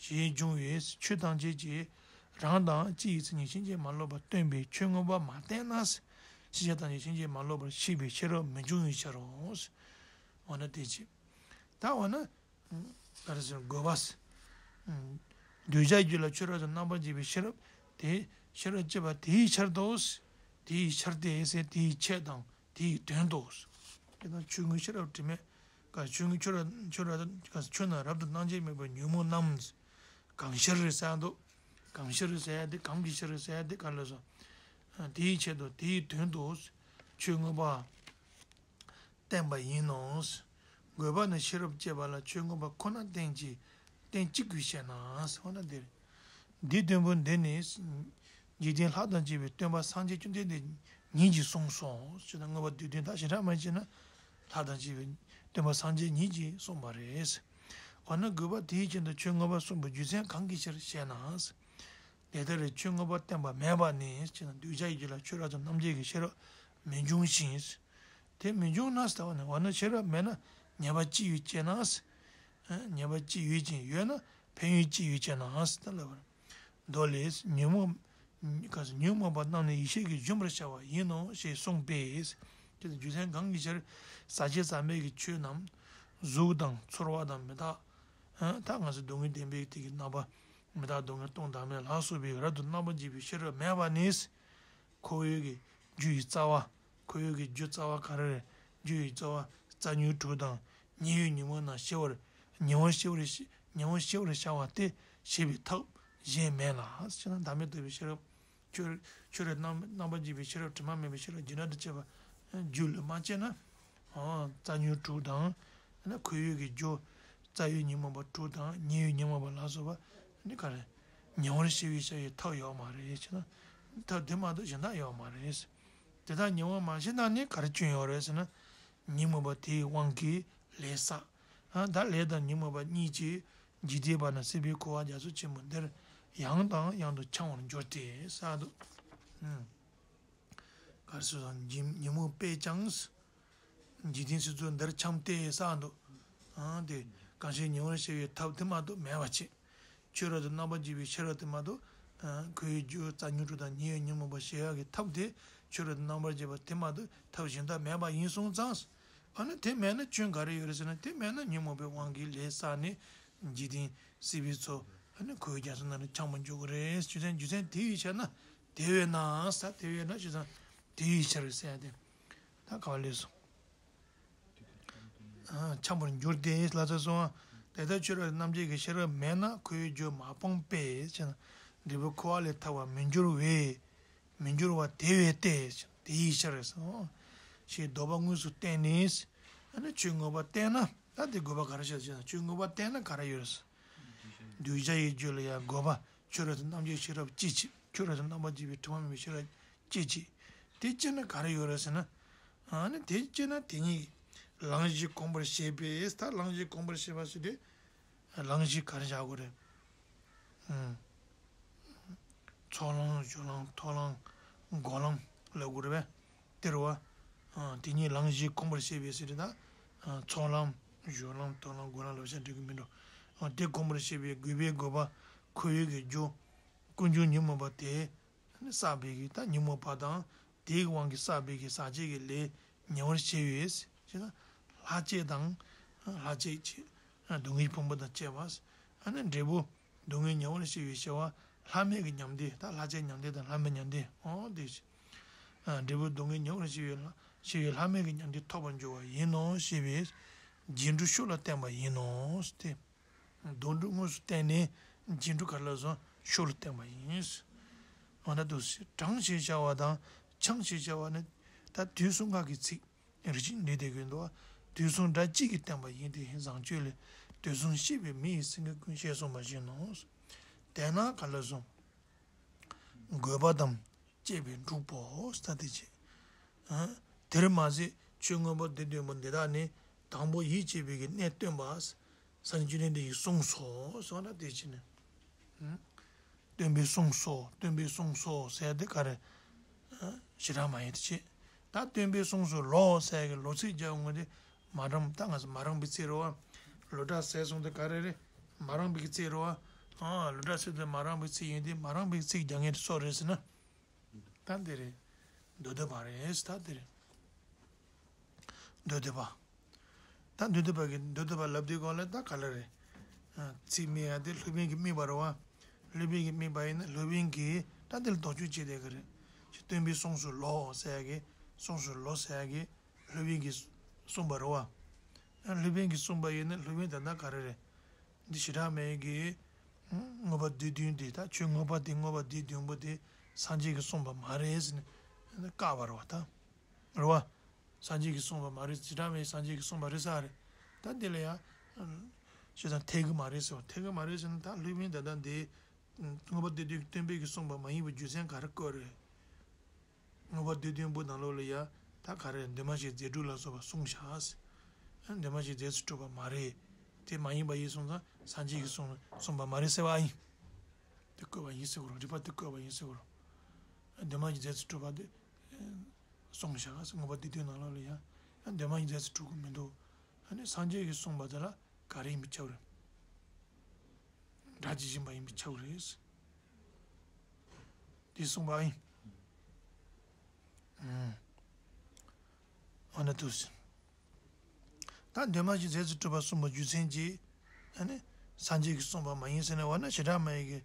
ཞེས་འབྱུང་བས་ཆོས་ཐམས་ཅད་ཀྱི་རང་དང་སྤྱི་ཡི་མཚན་ཉིད་ཕྱིན་ཅི་མ་ལོག་པར་སྟོན་པའི་ཆོས་མངོན་པ་མ་བསྟན་ན། ཤེས་བྱ་ཐམས་ཅད་ཕྱིན་ཅི་མ་ལོག་པར་ཤེས་པའི་ཤེས་རབ་མི་འབྱུང་བའི་ཕྱིར་རོ། འོ་ན་དེ་ཅི། ད་འོ་ན། ག་རེ་ཟེར་དགོས་པ། འདོད་བྱ་རྒྱུད་ལ་ཆོས་རབ་ཏུ་རྣམ་པར་འབྱེད་པའི་ཤེས་རབ་དེ། ཤེས་རབ་སྐྱེས་པ་དེའི་ཕྱིར་དུ། དེའི་ཕྱིར་ཏེ་ཟེར་དེའི་ཆེད་དང་དེའི་དོན་དུ། དེ་དང་ཆོས་མངོན་ཤེས་རབ་དྲི་མེད། ག་ཆོས་མངོན་ཆོས་རབ་ཆོས་རབ་ག་ཆོས་རྣམས་རབ་ཏུ་རྣམ་འབྱེད་མེད་པར་ཉོན་མོངས་རྣམས། གང་ཕྱིར་རེད་ཟེར་འདུག་གང་ཕྱིར་ཟེར་ཡ་དེ་གང་གི་ཕྱིར་ཟེར་ཡ་དེ་ག་ལ་སོང་། དེའི་ཆེད་དུ་དེའི་དོན་དུ་ཆོས་མངོན་པ། བསྟན་པ་ཡིན་ནོ། དགོས་པ་ནི་ཤེས་རབ་བསྐྱེད་པ་ལ་ཆོས་མངོན་པ་ཁོ་ན་བསྟན་གྱི་བསྟན་གཅིག་པུས་བཤད་ན། འོ་ན་འདིར། འདིའི་དོན་པོ་འདི་ནི། འཇིག་རྟེན་ལྷ་དང་བཅས་པའི་སྟོན་པ་སངས་རྒྱས་བཅོམ་ལྡན་འདས་ཉིད་ཀྱིས་གསུངས་སོ། ཞེ་ན་མངོན་པ་འདིའི་དོན་དག་ཞེ་དྲག་མ་བྱས་ན། ལྷ་དང་བཅས་པའི་སྟོན་པ་སངས་རྒྱས་ཉིད་ཀྱིས་གསུངས་པ་རེད། འོ་ན་དགོས་པ་དེའི་རྐྱེན་དུ་ཆོས་མངོན་པ་གསུངས་པའི་རྒྱུ་མཚན་གང་གི་ཕྱིར་བཤད་ན། དེ་ལྟར་ཆོས་མངོན་པར་བསྟན་པ་མེད་པ་ནི་ཞེ་ན་འདོད་བྱ་ཡི་རྒྱུད་ལ་ཆོས་རབ་ཏུ་རྣམ་འབྱེད་ཀྱི་ཤེས་རབ་མི་འབྱུང་ཞིང་། དེ་མི་འབྱུང་ན་ཟེར་བ་ནི་འོ་ན་ཤེས་རབ་མེད་ན་ཉེས་པ་ཅི་ཡོད་ཅེ་ན། ཉེས་པ་ཅི་ཡོད་ཅིང་ཡོད་ན་ཕན་ཡོན་ཅི་ཡོད་ཅེ་ན་ཟེར་ལབ་པར། མདོ་ལས་ཉོན་མོངས་ག་ཟེར་ཉོན་མོངས་པ་རྣམས་ནི་ཡེ་ཤེས་ཀྱིས་བཞོན་པར་བྱ་བ་ཡིན་ནོ་ཞེས་གསུངས་པས། དེ་ལ་རྒྱུ་མཚན་གང་གི་ཕྱིར་ཟག་བཅས་ཟག་མེད་ཀྱི་ཆོས་རྣམས་གཟུགས་དང་ཚོར་བ་དང་མི་རྟག་ད་ང་ཚོ་སྡུག་བསྔལ་བདེན་པའི་དེ་གི་རྣམ་པ། མི་རྟག་སྡུག་བསྔལ་སྟོང་བདག་མེད་ལ་སོགས་པའི་རབ་ཏུ་རྣམ་པར་འབྱེད་པའི་ཤེས་རབ་མེད་པ་ནི། འཁོར་བའི་གི་རྒྱུ་ཡི་རྩ་བ། འཁོར་བའི་གི་རྒྱུ་རྩ་བ་ག་རེ་རེད། རྒྱུ་ཡི་རྩ་བ་རྩ་ཉོན་དྲུག་དང་ཉེ་བའི་ཉོན་མོངས་རྣམས་ཞི་བར་ཉེ་བར་ཞི་བར་ཉེ་བར་ཞི་བར་བྱ་བ་སྟེ་ཞེས་པའི་ཐབས་གཞན་མེད་ལ་ཞེ་ན་བདག་མེད་རྟོགས་པའི་ཤེས་རབ། ཆོས་ཆོས་རབ་རྣམ་རྣམ་པར་འབྱེད་པའི་ཤེས་རབ་དྲི་མ་མེད་པའི་ཤེས་རབ་རྒྱུད་རྣམ་དང་བཅས་པ་རྒྱུད་ལ་མ་སྐྱེས་ན། རྩ་ཉོན་དྲུག་དང་། ན་འཁོར་བའི་གི་རྒྱུ། རྩ་བའི་ཉོན་མོངས་པ་དྲུག་དང་ཉེ་བའི་ཉོན་མོངས་པ་ལ་སོགས་པ་ནི་ག་རེ། ཉེ་བར་ཞི་བའི་བྱ་བའི་ཐབས་ཡོད་མ་རེད་ཅེ་ན། ཐབས་དེ་མ་གཏོགས་གཞན་དག་ཡོད་མ་རེད། དེ་དག་ཉེ་བར་མ་ཞི་ན་ནི་ག་རེ་སྐྱོན་ཡོད་རེད་ཟེར་ན། ཉོན་མོངས་པ་དེའི་དབང་གིས་ལས་བསགས། ད་ལས་དང་ཉོན་མོངས་པ་གཉིས་ཀྱིས་འཇིག་རྟེན་པ་རྣམས་སྲིད་པའི་འཁོར་བ་རྒྱ་མཚོ་ཆེན་པོ་འདིར་ཡང་དང་ཡང་དུ་འཁྱམས་པར་འགྱུར་ཏེ་ཟེར་འདུག་ག་རེ་ཟེར་ན་ཉོན་ཉོན་མོངས་པས་ཀྱང་། འཇིག་རྟེན་སྲིད་མཚོ་འདིར་འཁྱམས་ཏེ་ཟེར་འདུག་ཨང་དེ་གང་ཞིག་ཉེ་བར་ཞི་བའི་ཐབས་དེ་མ་གཏོགས་མེད་པ་ཅིག་ཆོས་རབ་ཏུ་རྣམ་པར་འབྱེད་པའི་ཤེས་རབ་དེ་མ་གཏོགས་ ཁོའི་རྒྱུ་རྩ་ཉོན་དྲུག་དང་ཉེ་བའི་ཉོན་མོངས་པ་ཞི་ཡག་གི་ཐབས་དེ་ཕྱི་རོལ་དུ་རྣམ་པར་འབྱེད་པ་དེ་མ་གཏོགས་ཐབས་གཞན་དག་མེད་པ་ཡིན་སོང་ཙང་། ཨ་ནི་དེ་མེད་ན་སྐྱོན་ག་རེ་ཡོད་རེད་ཟེར་ན། དེ་མེད་ན་ཉོན་མོངས་པའི་དབང་གིས་ལས་བསགས་ནས་འཇིག་རྟེན་སྲིད་པའི་ཚོགས་ཨ་ནི་ཁོའི་རྒྱ་མཚོ་ནང་ནས་འཁྱམས་པར་འགྱུར་གྱི་རེད། རྒྱུ་མཚན་རྒྱུ་མཚན་དེ་ཡི་ཕྱིར་ན། དེ་བས་ན་ས་དེ་བས་ན་རྒྱུ་མཚན་དེ་ཡི་ཕྱིར་ཟེར་ཏེ། ད་ག་བ་ལས་སོང་། འཁྱམས་པར་འགྱུར་ཏེ་ལ་ཚ་སོང་། དེ་ལྟར་ཕྱི་རོལ་རྣམ་འབྱེད་ཀྱི་ཤེས་རབ་མེད་ན་ཁོའི་རྒྱུ་མ་སྤངས་པས་ཟེར་ན། འབྲས་བུ་འཁོར་བ་ལས་ཐར་བར་མི་འགྱུར་བས། མི་འགྱུར་བ་དེ་བས་ཏེ། དེ་ཡི་ཕྱིར་ཟེར། ཞེས་ལྡོག་པ་དངོས་སུ་བསྟན་ནས། ཨ་ནི་ཆོས་དངོས་པོ་བསྟན་ན་ད་དེ་དགོས་པ་ག་རེ་ཆགས་ཟེར་ན། ཆོས་དངོས་པོ་བསྟན་ན་ག་རེ་ཡོད་རེད་ཟེར། གདུལ་བྱ་ཡི་རྒྱུད་ལ་ཡང་དགོས་པ་ཕྱི་རོལ་དུ་རྣམ་འབྱེད་ཤེས་རབ་སྐྱེད་ཅིག་ཕྱི་རོལ་དུ་རྣམ་པར་འབྱེད་པའི་དྲི་མ་མེད་པའི་ཤེས་རབ་སྐྱེད་ཅིག་དེ་སྐྱེད་ན་ག་རེ་ཡོད་རེད་ཟེར་ན། ཨ་ནི་དེ་སྐྱེད་ན་དེ་ཉིད་ལམ་བཞི་གོམས་པར་བྱེད་པས། ད་ལམ་བཞི་གོམས་པར་བྱེད་པ་ཟེར་དུས། ལམ་བཞི་ག་རེ་བཞག་དགོས་རེད། ཨང་། ཚོགས་ལམ་སྦྱོར་ལམ་མཐོང་ལམ་སྒོམ་ལམ་ལབ་དགོས་རེད་པས། དེ་རེད་བ། ཨང་། དེ་ཉིད་ལམ་བཞི་གོམས་པར་བྱེད་པས་ཟེར་དུས་ད། ཨང་། ཚོགས་ལམ་སྦྱོར་ལམ་མཐོང་ལམ་སྒོམ་ལམ་ལབ་བྱས་འགྲིག་གི་མི་འགྲོ། ཨང་། དེ་གོམས་པར་བྱེད་པའི་དགོས་པའི་དགོས་པ་ཁོ་བོའི་གི་རྒྱུ། ཀུན་འབྱུང་ཉོན་མོངས་པ་དེ་བསགས་པའི་གི་ད་ཉོན་མོངས་པ་དང་དེའི་དབང་གིས་བསགས་པའི་གི་ཟག་བཅས་ཀྱི་ལས་ཉེ་བར་ཞི་བས། ཞེ་ན། ལྷ་བཅས་དང་། ལྷ་བཅས་ཀྱི། སྡུག་བསྔལ་ཕུང་པོ་དང་བཅས་པ། ཨ་ནི་འབྲས་བུ་སྡུག་བསྔལ་ཉེ་བར་ཞི་བའི་སྐྱེ་བ་ལྷ་མེད་ཀྱི་མྱང་འདས། ད་ལྷ་བཅས་མྱང་འདས་དང་ལྷ་མེད་མྱང་འདས། འོ་དེ་ཞེས། འབྲས་བུ་སྡུག་བསྔལ་ཉེ་བར་ཞི་བའི་ལྷ་ཞི་བའི་ལྷ་མེད་ཀྱི་མྱང་འདས་ཐོབ་པར་འགྱུར་བ་ཡིན་ནོ་ཞེས་པའི་རྗེས་འགྲོ་ཤུགས་ལ་བསྟན་པ་ཡིན་ནོ་སྟེ། སྡོམ་སྒྲུབ་དངོས་སུ་བསྟན་ནས་རྗེས་འགྲོ་ག་རེ་ལ་སོགས་ཤུགས་ལ་བསྟན་པ་ཡིན། འོ་ན་དུ་གྲངས་ཞེས་བྱ་བ་དང་འཆང་ཞེས་བྱ་བ་ནི་ད་དུས་གསུམ་ཁ་གི་ཚིག་རིགས་ཅན་འདི་དེ་ཀུན་ཏུ་དུས་གསུམ་སྒྲ་གཅིག་གིས་བསྟན་པ་ཡིན་ཏེ། བཟང་སྤྱོད་ལས་དུས་གསུམ་གཤེགས་པའི་མི་ཡི་སེང་གེ་ཀུན་ཞེས་གསུངས་པ་བཞིན་ནོ། དེས་ན་ག་ལ་སོགས། དགོས་པ་དང་བཅས་པའི་འགྲུབ་པོ་ས་དེ་བྱེད། དེར་མ་ཟད་ཆོས་དངོས་པོ་སྡེ་བདུན་པོ་འདི་དག་ནི་དང་པོ་ཡིད་ཆེས་པའི་གི་གནས་སྟོན་པ། སངས་རྒྱས་བཅོམ་ལྡན་འདས་ཀྱིས་གསུངས་སོ་གསུངས་ན་དེ་བྱེད་ནས། སྟོན་པས་གསུངས་སོ། སྟོན་པས་གསུངས་སོ་ཟེར་དེ་ག་རེ། བྱེ་བྲག་སྨྲ་བའི་དེ་བྱེད། ད་སྟོན་པས་གསུངས་སོ་ལོ་ཟེར་གི་ལོ་ཚིག་རྒྱག་ངོ་དེ། མ་རང་ད་ང་ཚོ་མ་རང་པའི་ཚིག་རེད་བ། ལོ་སྒྲ་ཟེར་སོང་དེ་ག་རེ་རེད། མ་རང་པའི་ཚིག་རེད་བ། ཨ་ལོ་སྒྲ་ཟེར་དེ་མ་རང་པའི་ཚིག་ཡིན་དེ། མ་རང་པའི་ཚིག་རྒྱག་མཁན་དེ་སུ་རེད་ཟེར་ན། ད་འདི་རེད། མདོ་སྡེ་པ་རེད། ད་འདི་རེད། མདོ་སྡེ་པ། ད་མདོ་སྡེ་པ་གི་མདོ་སྡེ་པ་ལབ་དུས་གོང་ལ་ད་ག་ལ་རེད། ཚིག་སྨྲས་ཡ་དེ་སློབ་དཔོན་གྱིས་སྨྲས་པ་རེད་བ། སློབ་དཔོན་གྱིས་སྨྲས་པ་ཡིན་ན་སློབ་དཔོན་གྱིས་ད་འདི་ལ་དོགས་གཅོད་བྱས་དེ་ག་རེད། སྟོན་པས་གསུངས་སོ་ལོ་ཟེར་ཡ་གི་གསུངས་སོ་ལོ་ཟེར་ཡ་གི་སློབ་དཔོན་གྱིས་གསུངས་པ་རེད་བ། སློབ་དཔོན་གྱིས་གསུངས་པ་ཡིན་ན་སློབ་དཔོན་ད་ལྟ་ག་རེ་རེད། འདི་བྱེ་བྲག་སྨྲ་བའི་གི་མངོན་པ་སྡེ་བདུན་དེ། ད་ཆོས་མངོན་པ་དེ་མངོན་པ་སྡེ་བདུན་པོ་དེ་སངས་རྒྱས་ཀྱིས་གསུངས་པ་མ་རེད་ཟེར་ནས་བཀག་པ་རེད་བ་ད། རེད་བ། སངས་རྒྱས་ཀྱིས་གསུངས་པ་མ་རེད། བྱེ་བྲག་སྨྲ་བས་སངས་རྒྱས་ཀྱིས་གསུངས་པ་རེད་ཟེར་རེད། ད་འདི་ལ་ཡང་། ཞེ་དྲག་འཐད་གི་མ་རེད་ཟེར་བ། འཐད་གི་མ་རེད་ཟེར་ན་ད་སློབ་དཔོན་ད་ལྟ་འདི་མངོན་པ་སྡེ་བདུན་སྟོན་པས་ཀྱིས་གསུངས་པ་མ་ཡིན་པའི་རྒྱུ་མཚན་ག་རེ་བཀོད་རེད། མངོན་པ་སྡེ་བདུན་པོ་ནང་ལོགས་ལ་ཡ་ད་ག་རེ་འདུས་མ་བྱས་རྫས་གྲུབ་ལ་སོགས་པ་གསུངས་བཞག་ཟེར། འདུས་མ་བྱས་རྫས་སུ་གྲུབ་པ་མ་རེད། དེ་མ་ཡིན་པ་ཡིན་སོང་ཙང་སངས་རྒྱས་ཀྱིས་གསུངས་གསུངས་པ་མ་རེད་ཟེར་བ་ཡིན། དེ་བཀོད་པ་ཡིན་ཟེར་གོ་རོ། རིགས་པ་དེ་བཀོད་པ་ཡིན་ཟེར་གོ་རོ། འདུས་མ་བྱས་རྫས་སུ་གྲུབ་པ་དེ་གསུངས་བཞག་ཟེར། མངོན་པ་སྡེ་བདུན་ནང་ལོགས་ལ་ཡ་འདུས་མ་བྱས་རྫས་སུ་གྲུབ་ཀྱི་མི་འདུག་ཨ་ནི་སངས་རྒྱས་ཀྱིས་གསུངས་པ་དེ་ལ་ག་རེ་ཡིན་པས་ཁྱབ་རེད། སྒྲ་ཇི་བཞིན་པ་ཡིན་པས་ཁྱབ་རེད། དེ་གསུངས་པ་ཡིན། ཨ་ནི་དུ་ཟིན། ད་འདུས་མ་བྱས་རྫས་སུ་གྲུབ་པ་གསུངས་པ་རྒྱུ་མཚན་གྱིས། ཨ་ནི་སངས་རྒྱས་ཀྱིས་གསུངས་པ་མ་ཡིན་ཟེར་ན། འོ་ན་བྱེ་བྲག་སྨྲ་བའི་གི་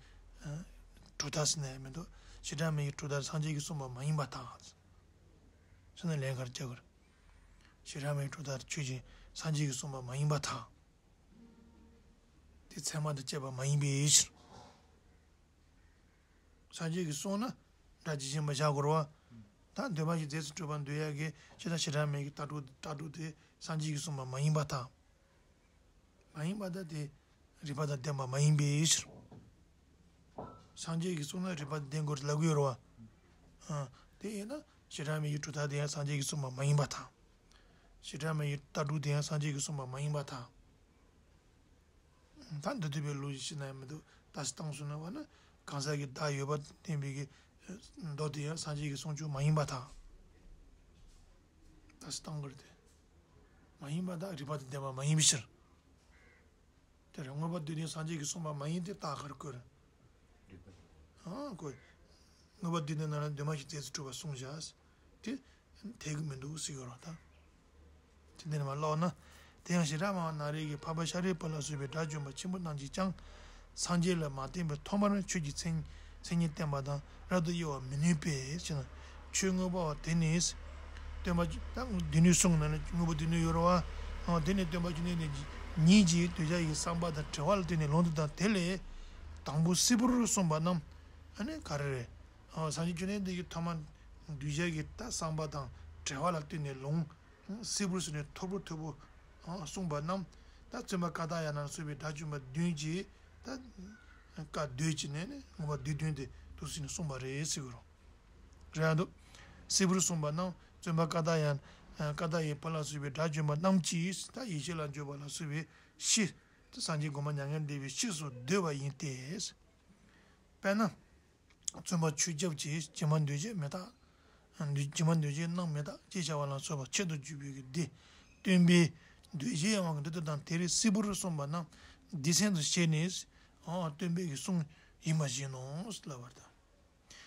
གྲུབ་མཐའ་ཟེར་ན་ཡང་མི་འདུག་བྱེ་བྲག་སྨྲ་བའི་གྲུབ་མཐའ་སངས་རྒྱས་ཀྱིས་གསུངས་པ་མ་ཡིན་པར་ཐལ། ཟེར་ན་ལན་ག་རེ་རྒྱག་དགོས་རེད། བྱེ་བྲག་སྨྲ་བའི་གྲུབ་མཐའ་ཆོས་ཅན། སངས་རྒྱས་ཀྱིས་གསུངས་པ་མ་ཡིན་པར་ཐལ། དེ་ཚད་མ་དང་བཅས་པ་མ་ཡིན་པའི་ཕྱིར། སངས་རྒྱས་ཀྱིས་གསུངས་ན་སྒྲ་ཇི་བཞིན་པ་བཞག་དགོས་རེད་བ། ད་འདུས་མ་བྱས་རྫས་སུ་གྲུབ་པར་འདོད་ཡ་གི་ཕྱིར་ན་བྱེ་བྲག་སྨྲ་བའི་གི་ལྟ་གྲུབ་ལྟ་གྲུབ་དེ་སངས་རྒྱས་ཀྱིས་གསུངས་པ་མ་ཡིན་པར་ཐལ། མ་ཡིན་པར་ཐལ་དེ་རིགས་པ་དང་ལྡན་པ་མ་ཡིན་པའི་ཕྱིར། སངས་རྒྱས་ཀྱིས་གསུངས་ན་རིགས་པ་དང་ལྡན་དགོས་རེད་ལབ་ཀྱི་ཡོད་རེད་བ། ཨ། དེ་ཡིན་ན་བྱེ་བྲག་སྨྲ་བའི་གྲུབ་མཐའ་དེ་ཡང་སངས་རྒྱས་ཀྱིས་གསུངས་པ་མ་ཡིན་པར་ཐལ། བྱེ་བྲག་སྨྲ་བའི་ལྟ་གྲུབ་དེ་ཡང་སངས་རྒྱས་ཀྱིས་གསུངས་པ་མ་ཡིན་པར་ཐལ། ད་མདོ་སྡེ་པའི་ལུགས་ཀྱི་ཕྱིར་ན་ཡང་མི་འདུག་ད་སྤྱིར་བཏང་གསུངས་ན་བ་ན་གང་ཟག་གི་བདག་ཡོད་པར་བསྟན་པའི་གི་མདོ་དེ་ཡང་སངས་རྒྱས་ཀྱི་གསུང་ཆོས་མ་ཡིན་པར་ཐལ། ད་སྤྱིར་བཏང་གི་རེད་དེ། མ་ཡིན་པར་ཐལ། རིགས་པ་དང་ལྡན་པ་མ་ཡིན་པའི་ཕྱིར། དེ་རེད། མངོན་པ་སྡེ་བདུན་སངས་རྒྱས་ཀྱིས་གསུངས་པ་མ་ཡིན་ཏེ་རྟགས་ག་རེ་བཀོད་རེད། རིགས་པ་དང་ ཨ་ཁོ། མངོན་པ་བསྡུས་དོན་ནང་ལ་འདུས་མ་བྱས་རྫས་སུ་གྲུབ་པ་གསུངས་བཞག་དེ། འཐད་ཀྱི་མི་འདུག་ཟེར་གྱི་ཡོད་རེད་ད། དེ་འདི་ནས་མར་ཀློག་ན། དེ་ཡང་ཞེ་དྲག་སྨྲ་བ་ན་རེ་གིས་འཕགས་པ་ཤཱ་རིའི་བུ་ལ་སོགས་པའི་དགྲ་བཅོམ་པ་ཆེན་པོ་རྣམས་ཀྱིས་ཀྱང་། སངས་རྒྱས་ལ་མ་བརྟེན་པའི་ཐོག་མར་ཆོས་ཀྱི་མཚན་མཚན་ཉིད་བསྟན་པ་དང་རབ་ཏུ་དབྱེ་བར་མི་ནུས་པས་ཞེ་ན། ཆོས་མངོན་པ་བ་དེ་ནི། སྟོན་པ་ད་སྡེ་སྣོད་གསུམ་ནང་ནས་མངོན་པ་སྡེ་སྣོད་ཡོད་རེད་བ། དེ་ནས་སྟོན་པ་བཅོམ་ལྡན་འདས་ཉིད་ཀྱིས་གདུལ་བྱ་ཡི་བསམ་པ་དང་བྲལ་བ་ལ་བརྟེན་ནས་ལུང་དུ་བཏང་དེ་ལས། དང་པོ་སིལ་བུར་གསུངས་པ་རྣམས་ཨ་ནི་ག་རེ་རེད། སངས་རྒྱས་བཅོམ་ལྡན་འདས་ཀྱིས་ཐོག་མར་གདུལ་བྱ་གི་ད་བསམ་པ་དང་བྲལ་བ་ལ་བརྟེན་ནས་ལུང་སིལ་བུར་ཟེར་ནས་མཐོ་པོ་མཐོ་པོ་གསུངས་པ་རྣམས་ད་བཙུན་པ་ཀ་ཏྱ་ཡ་ན་ལ་སོགས་པའི་དགྲ་བཅོམ་པ་བདུན་གྱིས་ད་བཀའ་བསྡུས་ཀྱི་ནས་ནི་མངོན་པ་བསྡུས་དོན་དེ་འདུག་ཟེར་ནས་གསུངས་པ་རེད་ཟེར་གྱི་རེད། རེད་འདུག་སིལ་བུར་གསུངས་པ་རྣམས་བཙུན་པ་ཀ་ཏྱ་ཡ་ཀ་ཏྱ་ཡི་བུ་ལ་སོགས་པའི་དགྲ་བཅོམ་པ་རྣམས་ཀྱིས་ད་ཡེ་ཤེས་ལ་འཇུག་པ་ལ་སོགས་པའི་ཕྱིར་ད་སངས་རྒྱས་གོང་མ་མྱ་ངན་འདས་པའི་ཕྱིས་སུ་བསྡུས་པ་ཡིན་ཏེ། དཔེར་ན། བཙུན་པ་ཆོས་སྐྱབས་ཀྱིས་ཇི་མ་འདོད་བྱེད་མི་རྟག་འདོད་ཇི་མ་འདོད་བྱེད་རྣམས་མི་རྟག་ཅེས་བྱ་བ་ལ་སོགས་པ་ཆེད་དུ་བརྗོད་པའི་གི་སྡེ། སྟོན་པས་འདོད་བྱའི་དབང་གིས་འདོད་དོན་དང་དེར་སིལ་བུར་གསུངས་པ་རྣམས་སྡེ་ཚན་དུ་བྱས་ནས། ཨ་སྟོན་པའི་གི་གསུང་ཡིན་པ་བཞིན་ནོ་ལབ་པར་ཐལ།